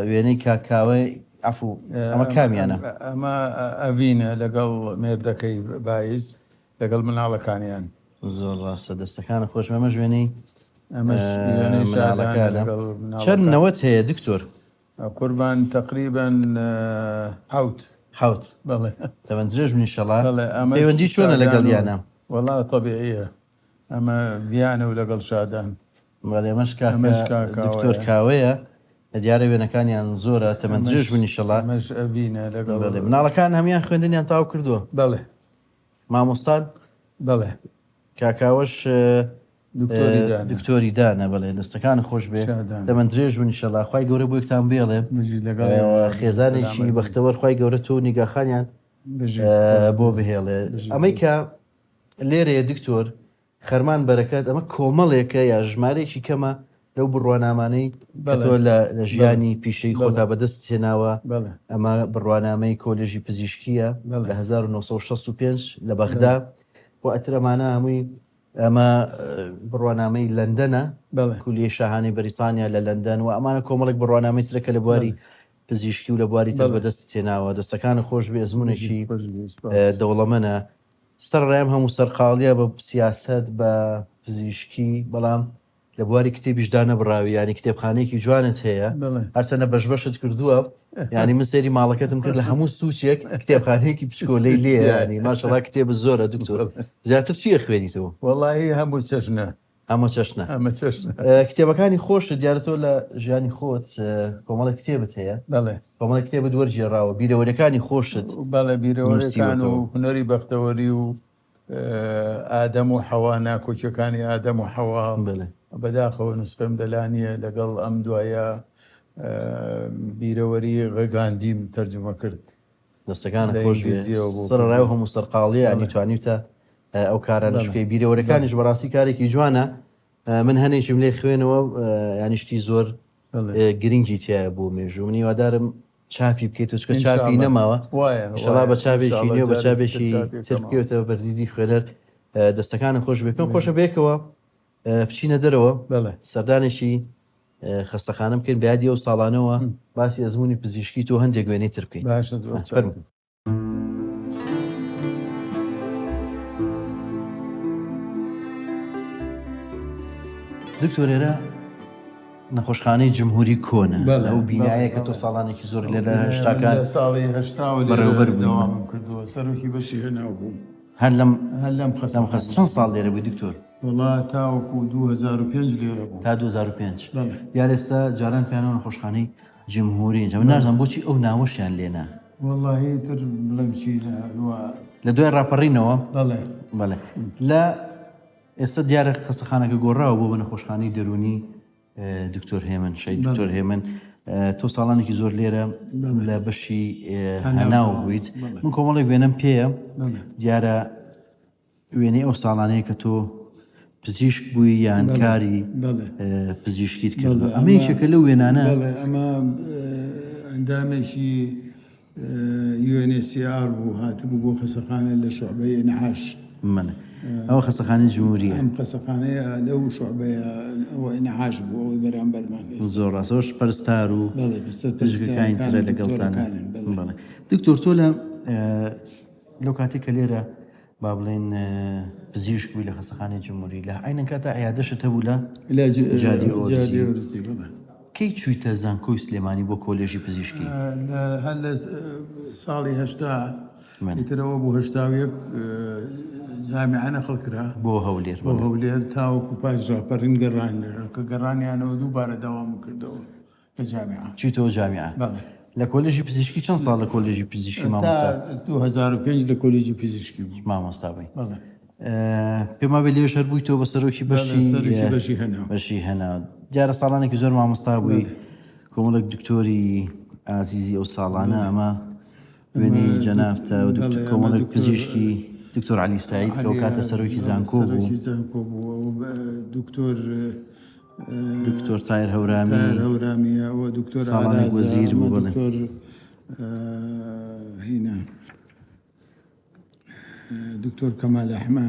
وێنەی کاک کاوەی عەفو ئەمە کامیانە؟ ئەمە ئەڤینە لەگەڵ مێردەکەی بایز لەگەڵ مناڵەکانیان. زۆر ڕاستە دەستەکانت خۆش بێ ئەمەش وێنەی ئەمەش وێنەی شادانە مناڵەکانە. لەگەڵ چەند مناڵەکان. نەوەت هەیە دکتۆر؟ قوربان تەقریبەن حەوت. حەوت. بەڵێ. تەمەن درێژ بن ئیشەڵا. بەڵێ ئەمەش پەیوەندی چۆنە شادان و لەگەڵیانە؟ وەڵا تەبیعیە ئەمە ڤیانە و لەگەڵ شادان. بەڵێ ئەمەش کاکە ئەمەش کاکە دکتۆر ئەوەیە. کاوەیە دیارە وێنەکانیان زۆرە تەمەن درێژ ئەمەش بن ئیشەڵا. ئەمەش ئەڤینە لەگەڵ بەڵێ مناڵەکان هەموان خوێندنیان تەواو کردووە؟ بەڵێ. مامۆستان؟ بەڵێ. کاکاوەش دکتۆری دانە. دکتۆری دانە بەڵێ دەستەکانت خۆش بێ شادان. تەمەن درێژ بن ئیشەڵا خوای گەورە بۆیەکتان بێڵێ بژی لەگەڵ ئێوە خێزانێکی سەلامەت بن. بەختەوەر خوای گەورە تۆ و نیگاخانیان بژیت خۆش بۆ بژیت. بهێڵێ بژیت ئەمەی بژیت. کە لێرەیە دکتۆر خەرمان بەرەکەت ئەمە کۆمەڵێکە یا ژمارەیەکی کەمە لەو بڕوانامانەی کە بەڵێ تۆ لە لە بەڵێ ژیانی پیشەی بەڵێ خۆتا بەدەست هێناوە بەڵێ ئەمە بڕوانامەی کۆلێژی پزیشکییە بەڵێ لە 1965 لە بەڵێ بەغدا و ئەتر ئەمانە هەمووی ئەمە بڕوانامەی لەندەنە بەڵێ کولیەی شاهانەی بەریتانیا لە لەندەن و ئەمانە کۆمەڵێک بڕوانامەی ترە کە لە بواری بەڵێ پزیشکی و لە بواری تر بەڵێ بەدەست هێناوە دەستەکانت خۆش بێ بژیت ئەزموونێکی خۆش بێ سپاس. دەوڵەمەنە سەرەڕای ئەم هەموو سەرقاڵیە بە سیاسەت بە پزیشکی بەڵام لە بواری کتێبیش دانەبڕاوی یانی کتێبخانەیەکی جوانت هەیە بەڵێ. هەرچەندە بەش بەشت کردووە یانی من سەیری ماڵەکەتم کرد لە هەموو سوچێک کتێبخانەیەکی پچکۆلەی لێیە یانی ماشەڵا کتێبت زۆرە دکتۆر زیاتر چی ئەخوێنیتەوە؟ وەڵاهی هەموو چەشنە. هەموو چەشنە. هەمە چەشنە. کتێبەکانی خۆشت دیارە تۆ لە ژیانی خۆت کۆمەڵێک کتێبت هەیە. بەڵێ. کۆمەڵێک کتێبت وەرگێڕاوە بیرەوەریەکانی خۆشت بەڵێ بیرەوەریەکان و نووسیوەتەوە. هونەری بەختەوەری و ئادەم و حەوا ناکۆکیەکانی ئادەم و حەوا بەڵێ. بەداخەوە نوسخەم دەلا نییە لەگەڵ ئەم دوایە بیرەوەری غگاندیم تەرجومە کرد. دەستەکانت لە خۆش بێ ئینگلیزیەوە بۆ سەرەڕای کوردی. هەموو سەرقاڵیە ینی بەڵێ. توانیوتە ئەو کارانەش بەڵێ. بکەی بەڵێ. بیرەوەرەکانیش بەڕاستی کارێکی جوانە من هەنێکیم لێ خوێنەوە ینی شتی زۆر بەڵێ. گرنگی تایە بۆ مێژوو من هیوادارم چاپی بکەیت و چکە چاپی ئینشاءاللە نەماوە وایە ئینشاءاللە وایە بە چاپێکی ئینشاءاللە نوێ بە جارێکی تر چاپێکی چاپی تر بکەمەوە. بکەوێتەوە بەردیدی خوێنەر دەستەکانت خۆش بێ پێم بژی. خۆشە بەیەکەوە بچینە دەرەوە بەڵێ. سەردانێکی خەستەخانە بکەین بە یادی ئەو ساڵانەوە باسی ئەزموونی پزیشکی تۆ هەندێک وێنەی تر بکەین. باشە زۆر چاک. فەرموو. دکتۆر ئێرە نەخۆشخانەی جمهوری کۆنە بەڵێ، ئەو بینایە بەڵێ، کە تۆ بەڵێ. ساڵانێکی زۆر ئەو لێرە بینایە من هەشتاکان لە ساڵی هەشتاوە لێرە بەڕێوەبەر بووی. دەوامم کردووە، سەرۆکی بەشی هەناو بووم. هەر لەم هەر لەم لەم خەستەخانە. خەست چەند ساڵ لێرە بووی دکتۆر؟ وەڵا تاوەکو 2005 لێرە بووم. تا 2005. بەڵێ. دیارە ئێستا جاران پێیانەوە نەخۆشخانەی جمهوری ئینجا من بەڵێ. نازانم بۆچی ئەو ناوەشیان لێنا. وەڵاهی تر بڵێم چی لە وا. لە دوای ڕاپەڕینەوە؟ بەڵێ. بەڵێ. لە ئێستا دیارە خەستەخانەکە گۆڕاوە بۆ بە نەخۆشخانەی دەروونی دکتۆر هێمن، شەهید دکتۆر هێمن. تۆ ساڵانێکی زۆر لێرە لە بەشی هەناو بوویت. من کۆمەڵێک وێنەم پێیە دیارە وێنەی ئەو ساڵانەیە کە تۆ پزیشک بووی یان کاری پزیشکیت کردو. ئەمە یەکێکە لەو وێنانە. ئەمە ئەندامێکی UNHCR بوو هاتبوو بۆ خەسەخانە لە شعبەی ئینعاش. بەڵێ. ئەوە خەستەخانەی جمهوریە. ئەم خەسەخانەیە لەو شعبەیە ئەوە ئینعاش بوو ئەوەی بەرامبەرمان ئێستا. زۆر ڕاستە. ئەوەش پەرستار و بەڵێ، پەرستار پزیشکەکانی ترە پەرستارەکان و لەگەڵتانە. دکتۆرەکانن، بەڵێ. بەڵێ. دکتۆر تۆ لە لەو کاتێک کە لێرە با بڵێن پزیشک بووی لە خەستەخانەی جمهوری لە عەینەن کاتە عیادەشت هەبوو لە لە جادی جادی ئۆرزی. ئۆرزی، بەڵێ. کەی چوویتە زانکۆی سلێمانی بۆ کۆلێژی پزیشکی؟ هەر لە ساڵی 80 ئیتر ئەوە بوو 81 جامیعە نەقڵ کرا بۆ هەولێر. بۆ هەولێر تاوەکو پاش ڕاپەڕین گەڕان کە گەڕانیانەوە دووبارە داوام کردەوە لە جامیعە. چیتەوە جامیعە؟ بەڵێ. لە کۆلێژی پزیشکی چەند ساڵ لە کۆلێژی پزیشکی مامۆستا؟ تا 2005 لە کۆلێژی پزیشکی بووم. مامۆستا بووی. بەڵێ. پێم وابێ لێوێش هەر بوویتەوە بە سەرۆکی بەشی سەرۆکی بەشی هەناو. بەشی هەناو. دیارە ساڵانێکی زۆر مامۆستا بووی. کۆمەڵێک دکتۆری ئازیزی ئەو ساڵانە ئەمە وێنەی جەنابتە و دکتۆر کۆمەڵێک پزیشکی دکتۆر عەلی سعید کە ئەو کاتە سەرۆکی زانکۆ بوو. سەرۆکی زانکۆ بوو. دکتۆر دکتۆر تایر هەورامی. تایر هەورامیە و دکتۆر ساڵانێک ئارازە، وەزیر بوو، ئەمە بەڵێ. دکتۆر هینا دکتۆر کەمال ئەحمە.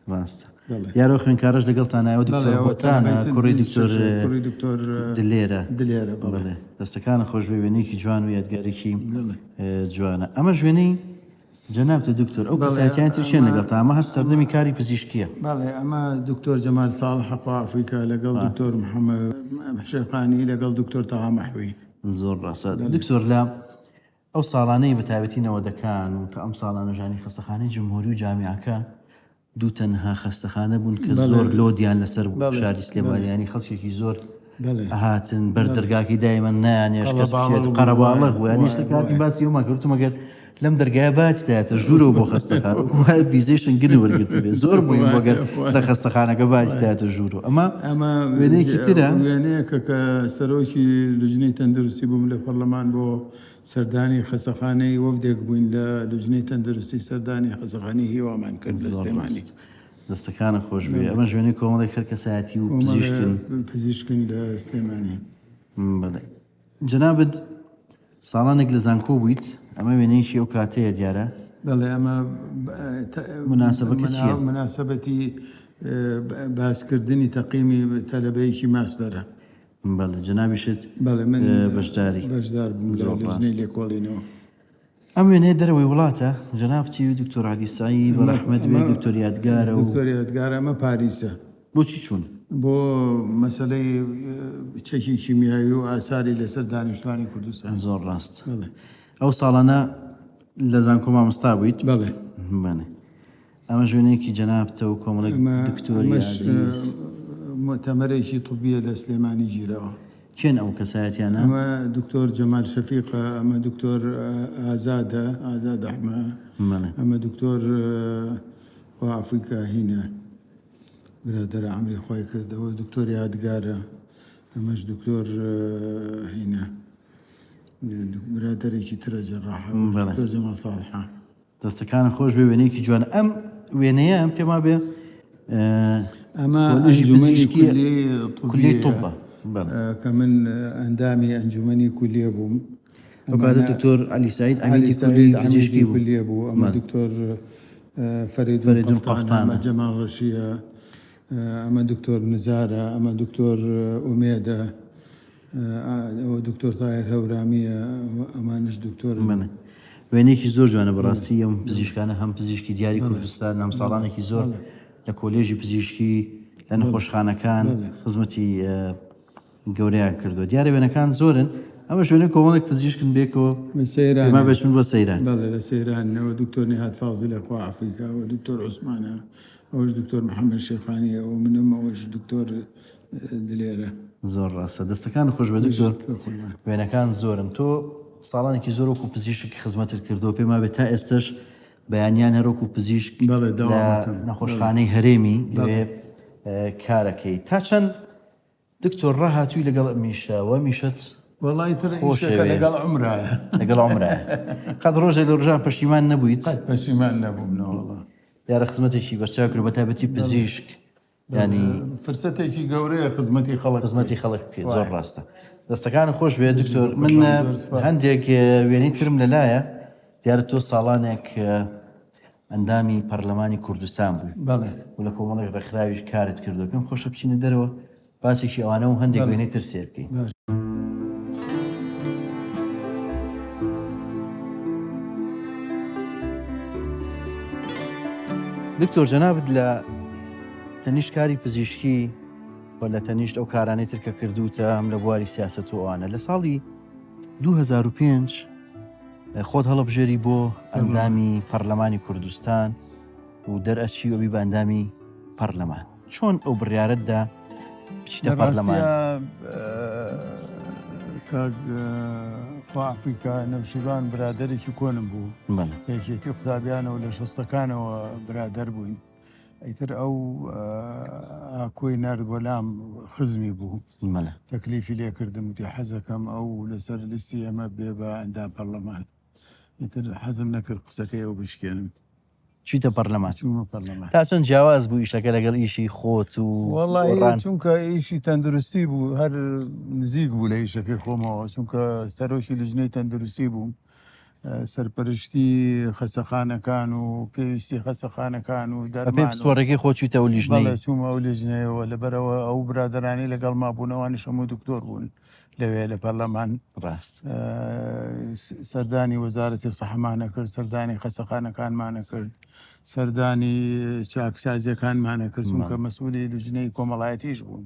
ڕاستە. دیارە خوێنکارەش لەگەڵتان نایەوە دکتۆر بۆتانە کوڕی دکتۆر کوڕی دکتۆر دلێرە دلێرە بەڵێ دەستەکانە خۆش بێ وێنەیەکی جوان و یادگارێکی جوانە ئەمە وێنەی جەنابتە دکتۆر ئەو کەسایەتیان تر کێن لەگەڵتا ئەمە هەر سەردەمی کاری پزیشکیە بەڵێ ئەمە دکتۆر جەمال ساڵح خوا عەفوی کا لەگەڵ دکتۆر محەممەد شێخانی لەگەڵ دکتۆر تەها مەحوی زۆر ڕاستە دکتۆر لە ئەو ساڵانەی بە تایبەتی نەوەدەکان و تا ئەم ساڵانە ژانی خەستەخانەی جمهوری و جامیعەکە دوو تەنها خەستەخانە بوون کە زۆر لۆدیان لەسەر بوو شاری سلێمانی ینی خەڵکێکی زۆر ئەهاتن بەر دەرگاکەی دایمەن نایانێش کەس بچێت قەرەباڵغ بوو یانی ئێستا کاتی باسی ئەومان کرد وتم ئەگەر لەم دەرگایە باتیتایەتە ژوورەوە بۆ خەستەخانە وایە ڤیزەی شنگنی وەرگرتبێ زۆر مهم بوو ئەگەر لە خەستەخانەکە باتیتایەتە ژوورەوە ئەمە ئەمە وێنەیەکی ترە وێنەیەکە کە سەرۆکی لجنەی تەندروستی بووم لە پەرلەمان بۆ سەردانی خەسەخانەی وەفدێک بووین لە لجنەی تەندروستی سەردانی خەسەخانەی هیوامان کرد لە سلێمانی. دەستەکانت خۆش بێ ئەمەش وێنەی کۆمەڵێک هەر کەسایەتی و پزیشکن. پزیشکن لە سلێمانی. بەڵێ جەنابت ساڵانێک لە زانکۆ بوویت ئەمە وێنەیەکی ئەو کاتەیە دیارە. بەڵێ ئەمە مناسبەکە چییە؟ مناسبەتی باسکردنی تەقیمی تەلەبەیەکی ماستەرە. بەڵێ جەنابیشت بەڵێ من بەشداری بەشدار بووم لە لیژنەی لێکۆڵینەوە. ئەم وێنەیە دەرەوەی وڵاتە جەناب چی و دکتۆر عەلی سەعید بە ڕەحمەت بێ دکتۆر یادگارە و دکتۆر یادگار ئەمە پاریسە. بۆچی چوون؟ بۆ مەسەلەی چەکی کیمیاوی و ئاساری لەسەر دانیشتوانی کوردستان. زۆر ڕاست. ئەو ساڵانە لە زانکۆ مامۆستا بوویت؟ بەڵێ. بەڵێ. ئەمەش وێنەیەکی جەنابتە و کۆمەڵێک دکتۆری ئازیز. موئتەمەرێکی طبیە لە سلێمانی گیراوە. کێن ئەو کەسایەتیانە؟ ئەمە دکتۆر جەمال شەفیقە، ئەمە دکتۆر ئازادە، ئازاد ئەحمە، ئەمە دکتۆر خوا عەفوی کا هینە برادەرە عەمری خوای کرد، ئەوە دکتۆر یادگارە، ئەمەش دکتۆر هینە برادەرێکی ترە جەراحە، دکتۆر جەمال ساڵحە. دەستەکانت خۆش بێ وێنەیەکی جوانە ئەم وێنەیە پێم وابێ ئەمە ئەنجومەنی کولیەی طبە کە من ئەندامی ئەنجومەنی کولیە بووم ئەوکاتە دکتۆر عەلی سعید عەمیدی کولیەی پزیشکی بوو کولیە بوو ئەمە دکتۆر فەریدون قەفتان ئەمە جەمال ڕەشیە ئەمە دکتۆر نزارە ئەمە دکتۆر ئومێدە ئەوە دکتۆر تاهیر هەورامیە ئەمانش دکتۆرن. بەڵێ وێنەیەکی زۆر جوانە بەڕاستی ئەم پزیشکانە هەم پزیشکی دیاری کوردستان هەم ساڵانێکی زۆر لە کۆلێژی پزیشکی لە نەخۆشخانەکان خزمەتی گەورەیان کردو دیارە وێنەکان زۆرن ئەمە شوێنە کۆمەڵێک پزیشکن بێکەوە سەیران بەچون بۆ سەیران بەڵێ لە سەیران نەوە دکتۆر نیهاد فازیلە خوا عەفوی کا و دکتۆر عوسمانە ئەوەش دکتۆر محەممەد شێخانی ئەوە منم ئەوەش دکتۆر دلێرە. زۆر ڕاستە دەستەکانت خۆش بێت دکتۆر وێنەکان زۆرن تۆ ساڵانێکی زۆر وەکو پزیشک خزمەتت کردەوە پێم وابێت تا ئێستش بەیانیان هەر وەکو پزیشک لە نەخۆشخانەی هەرێمی لەوێ کارەکەی تا چەند دکتۆر ڕاهاتووی لەگەڵ میشە وە میشت وەڵای تر ئیشەکە لەگەڵ عومرایە لەگەڵ عومرایە قەت ڕۆژێک لە ڕۆژان پەشیمان نەبوویت قەت پەشیمان نەبووم نەوەڵا دیارە خزمەتێکی بەرچاو کرد بە تایبەتی پزیشک ینی فرسەتێکی گەورەیە خزمەتی خەڵک خزمەتی خەڵک بکەیت زۆر ڕاستە دەستەکان خۆش بێت دکتۆر من هەندێک وێنەی ترم لەلایە دیارە تۆ ساڵانێک ئەندامی پەرلەمانی کوردستان بووی بەڵێ و لە کۆمەڵێک ڕێکخراویش کارت کردووە پێم خۆشە بچینە دەرەوە باسێکی ئەوانە و هەندێک وێنەی تر سێر بکەین. دکتۆر جەنابت لە تەنیشت کاری پزیشکی و لە تەنیشت ئەو کارانەی تر کە کردووتە هەم لە بواری سیاسەت و ئەوانە لە ساڵی 2005 خۆت هەڵەبژێری بۆ ئەندامی پەرلەمانی کوردستان و دەرئەچی و ئەبی بە ئەندامی پەرلەمان چۆن ئەو بڕیارەت دا بچیتە پەرلەمان؟ کاک خوا عەفوی کا نەوشیروان برادەرێکی کۆنم بوو یەکێتی قوتابیانەوە لە شەستەکانەوە برادەر بووین ئیتر ئەو ئاکۆی نارد بۆ لام خزمی بوو تەکلیفی لێکردم وتی حەزەکەم ئەو لەسەر لیستی ئێمە بێ بە ئەندام پەرلەمان ئیتر حەزم نەکرد قسەکەی ئەو بشکێنم چیتە پەرلەمان چوومە پەرلەمان تا چەند جیاواز بوو ئیشەکە لەگەڵ ئیشی خۆت و وەڵی چونکە ئیشی تەندروستی بوو هەر نزیک بوو لە ئیشەکەی خۆمەوە چونکە سەرۆکی لجنەی تەندروستی بووم. سەرپەرشتی خەسەخانەکان و پێویستی خەسەخانەکان و بەپێی دەرمان و پسپۆڕیەکەی خۆت چوویتە ئەو لیژنەی؟ بەڵێ چوومە ئەو لیژنەیەوە لەبەرئەوە ئەو برادەرانەی لەگەڵما بوون ئەوانیش هەموو دکتۆر بوون لەوێ لە پەرلەمان. ڕاست. سەردانی وەزارەتی سەحەمانە کرد، سەردانی خەسەخانەکانمانە کرد، سەردانی چاکسازیەکانمانە کرد، چونکە مەسئولی لوجنەی کۆمەڵایەتیش بوون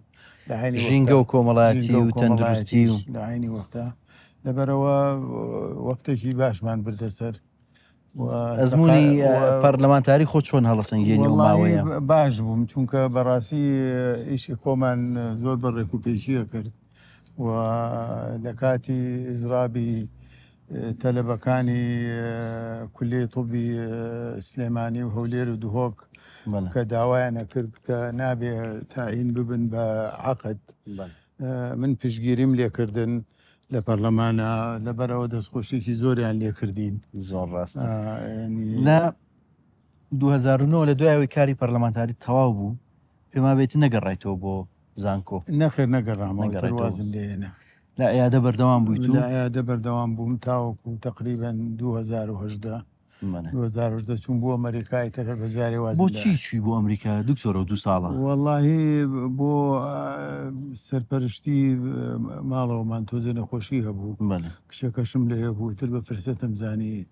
لە عەینی وەختا، ژینگە و کۆمەڵایەتی ژینگە و و تەندروستی و کۆمەڵایەتیش لە عەینی وەختا. لەبەرئەوە وەختێکی باشمان بردە سەر و ئەزموونی پەرلەمانتاری خۆت چۆن هەڵەسەنگێنی ئەو وەڵاهی ماوەیە؟ باش بووم، چونکە بەڕاستی ئیشی خۆمان زۆر بە ڕێکوپێکی ئەکرد و لە کاتی ئیزرابی تەلەبەکانی کولیەی طوبی سلێمانی و هەولێر و دهۆک کە داوایان ئەکرد کە نابێ تاین ببن بە عەقد، من پشتگیریم لێکردن لە پەرلەمانە، لەبەرئەوە دەستخۆشیەکی زۆریان لێکردین. زۆر ڕاستە. لە 2009 لە دوای ئەوەی کاری پەرلەمانتاری تەواو بوو، پێم وابێت نەگەڕایتەوە بۆ زانکۆ؟ نەخێر نەگەڕامەوە، تر وازم لێ هێنا. لە عیادە بەردەوام بوویت و؟ لە عیادە بەردەوام بووم تاوەکو تەقریبەن 2018. 2018 چووم بۆ ئەمەریکا، ئیتر هەر بە جارێ وازم بۆ چی چووی بۆ ئەمریکا دکتۆر ئەو دوو ساڵە؟ وەڵاهی بۆ سەرپەرشتی ماڵەوەمان تۆزێ نەخۆشی هەبوو، کچەکەشم لەوێ بوو، ئیتر بە فرسەتم زانی.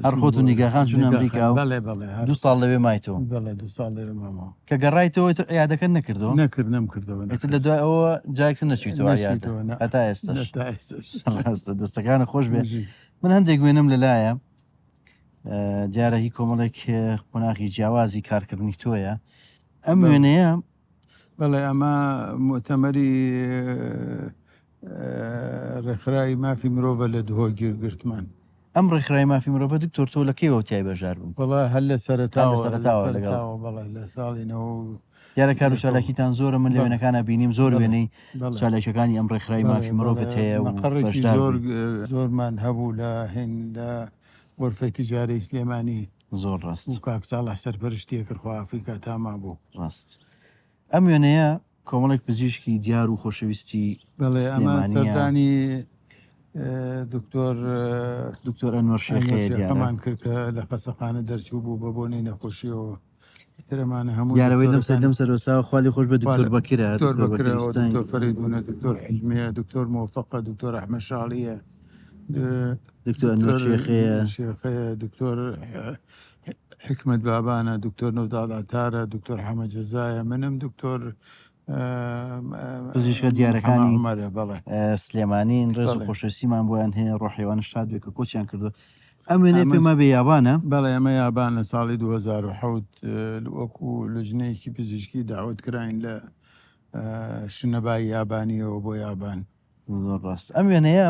هەر خۆت و نیگاخان چوون ئەمریکا و بەڵێ بەڵێ دوو ساڵ لەوێ مایتەوە؟ بەڵێ دوو ساڵ لەوێ مامەوە. کە گەڕایتەوە ئیتر عیادەکەت نەکردەوە؟ نەکرد نەمکردەوە. ئیتر لە دوای ئەوە جارێک تر نەچوویتەوە عیادە؟ نەچوویتەوە نا. هەتا ئێستاش؟ هەتا ئێستاش. ڕاستە دەستەکانت خۆش بێ. من هەندێک وێنەم لەلایە دیارە هی کۆمەڵێک قۆناغی جیاوازی کارکردنی تۆیە ئەم وێنەیە. بەڵێ ئەمە موتەمەری ڕێکخراوی مافی مرۆڤە لە دهۆک گرتمان. ئەم ڕێکخراوی مافی مرۆڤە دکتۆر تۆ لە کەیەوە تیای بەشدار بووی؟ وەڵا هەر لە سەرەتاوە لەگەڵ بەڵێ لە ساڵی نەوە. دیارە کار و چالاکیتان زۆرە، من لە وێنەکانا بینیم زۆر وێنەی چالاکیەکانی ئەم ڕێکخراوی مافی مرۆڤت هەیە و مەقەڕێکی زۆر زۆرمان هەبوو لە هین لە غرفەی تجارەی سلێمانی. زۆر ڕاست. و کاک ساڵح سەرپەرشتی ئەکرد، خوا عەفوی کا تا مابوو. ڕاست. ئەم وێنەیە کۆمەڵێک پزیشکی دیار و خۆشەویستی بەڵێ ئەمە سلێمانییە. سەردانی دکتۆر دکتۆر ئەنوەر شێخەیە دیارە. ئەنوەر شێخەمان کرد کە لە خەسەخانە دەرچوو بوو بە بۆنەی نەخۆشیەوە. ئیتر ئەمانە هەموو دیارە وەی لەم سەر دکتۆرەکان لەم سەرەوە ساوە خوا لێ خۆش بێ دکتۆر بەکرە دکتۆر دکتۆر بەکرە بەکر و ئیستان دکتۆر فەرەیدوونە دکتۆر حیلمیە دکتۆر مۆفەقە دکتۆر ئەحمەد شاڵیە دکتۆر ئەنوەر دکتۆر شێخەیە شێخەیە دکتۆر حیکمەت بابانە دکتۆر نەوزاد عەتارە دکتۆر حەمە جەزایە منم دکتۆر پزیشکە حەمە دیارەکانی عومەرە بەڵێ سلێمانین ڕێز و بەڵێ. خۆشەویستیمان بۆیان هەیە ڕۆحی ئەوانە شاد بێ کە کۆچیان کردووە ئەم وێنەیە ئەمە پێم وابێ یابانە. بەڵێ ئەمە یابانە ساڵی 2007 وەکو لجنەیەکی پزیشکی داوەت کراین لە شنەبای یابانیەوە بۆ یابان. زۆر ڕاست ئەم وێنەیە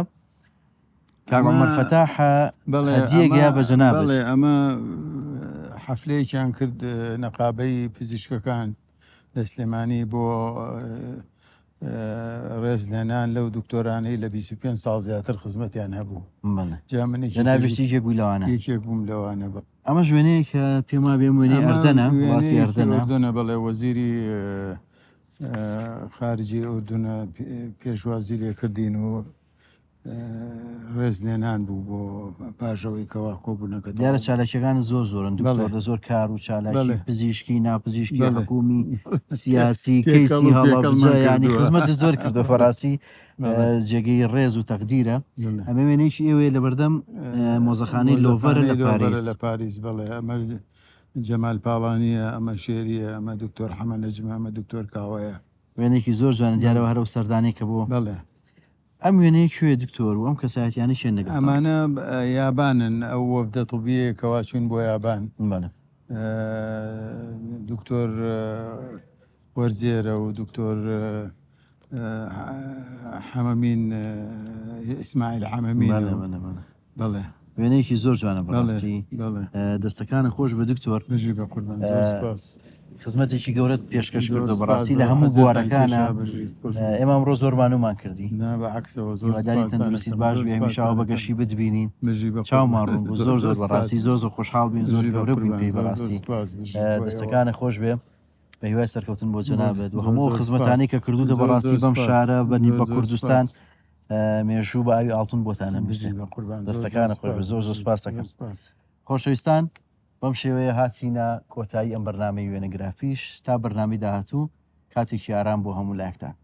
کاک ئەمە عومەر فەتاحە بەڵێ هەدیەک ئەمە یا بە جەنابت؟ بەڵێ ئەمە حەفلەیەکیان کرد نەقابەی پزیشکەکان لە سلێمانی بۆ ڕێزلێنان لەو دکتۆرانەی لە 25 ساڵ زیاتر خزمەتیان هەبوو. بەڵێ جا من یەکێکیش جەنابیشت یەکێک بووی لەوانە. یەکێک بووم لەوانە بە. ئەمەش وێنەیەکە پێم وابێ ئەم وێنەی ئەمە ئەردەنە، وڵاتی وێنەیەکی ئەردەنە. ئوردنە بەڵێ وەزیری خارجی ئوردنە پێشوازی لێکردین و ڕێزلێنان بوو بۆ پاش ئەوەی کەوا کۆبوونەکە دیارە تەواو بوو. چالاکیەکانت زۆر زۆرن دکتۆر بەڵێ. لە زۆر کار و چالاکی بەڵێ. پزیشکی ناپزیشکی بەڵێ. حکومی سیاسی تێکەڵ کەیسی و هەڵەبجە پێکەڵمان یانی کردووە. خزمەتت زۆر کردووە بەڕاستی بەڵێ. جێگەی ڕێز و تەقدیرە. بەڵێ. ئەمە وێنەیەکی ئێوەیە لەبەردەم مۆزەخانەی لۆڤەرە مۆزەخانەی لە لۆڤەرە پاریس. لە پاریس بەڵێ ئەمە جەمال پاڵانییە، ئەمە شێرییە، ئەمە دکتۆر حەمە نەجمە، ئەمە دکتۆر کاوەیە. وێنەیەکی زۆر جوانە دیارە بەڵێ. هەر ئەو سەردانەی کە بۆ بەڵێ. ئەم وێنەیە کوێیە دکتۆر و ئەم کەسایەتیانە کێن لەگەڵتان؟ ئەمانە یابانن، ئەو وەفدە طبیەیە کەوا چوون بۆ یابان. بەڵێ. دکتۆر وەرزێرە و دکتۆر حەمەمین ئیسماعیل حەمەمین بەڵێ بەڵێ بەڵێ. بەڵێ. وێنەیەکی زۆر جوانە بەڕاستی. بەڵێ. دەستەکانت خۆش بێ دکتۆر. بژی بە قوربان زۆر سوپاس. خزمەتێکی گەورەت پێشکەش زۆر کردو سوپاس بەڕاستی لە بۆ هەموو حەزتان بوارەکانە کێشا بژی خۆش بن. ئێمە ئەمڕۆ زۆر مانوومان کردی. نا بە عەکسەوە زۆر هیوادارین سوپاستان تەندروستیت ئەکەم باش زۆر بێ هەمیشە سوپاستان ئاوا بە ئەکەم. گەشی بتبینین. بژی بە چاومان قوربان ڕوون بوو زۆر زۆر زۆر زۆر سوپاس بەڕاستی زۆر زۆر خۆشحاڵ بووین زۆر بژی بە گەورە بووین قوربان پێی زۆر زۆر بەڕاستی. سوپاس بژی بۆ ئێوە. دەستەکانت خۆش بێ. بە هیوای سەرکەوتن بۆ زۆر جەنابت و زۆر هەموو ئەو زۆر خزمەتانەی سوپاس کە کردووتە زۆر بەڕاستی زۆر بەم سوپاس شارە بە زۆر بە زۆر کوردستان سوپاس. مێژوو بە ئاوی ئاڵتون بۆتان ئەنووسێ. بژی بە قوربان زۆر زۆر دەستەکانت خۆش بێت سوپاس زۆر زۆر بژی سوپاس زۆر دەکەم. سوپاس. خۆشەویستان بەم شێوەیە هاتینە کۆتایی ئەم بەرنامەی وێنەگرافیش تا بەرنامەی داهاتوو کاتێکی ئارام بۆ هەموو لایەکتان.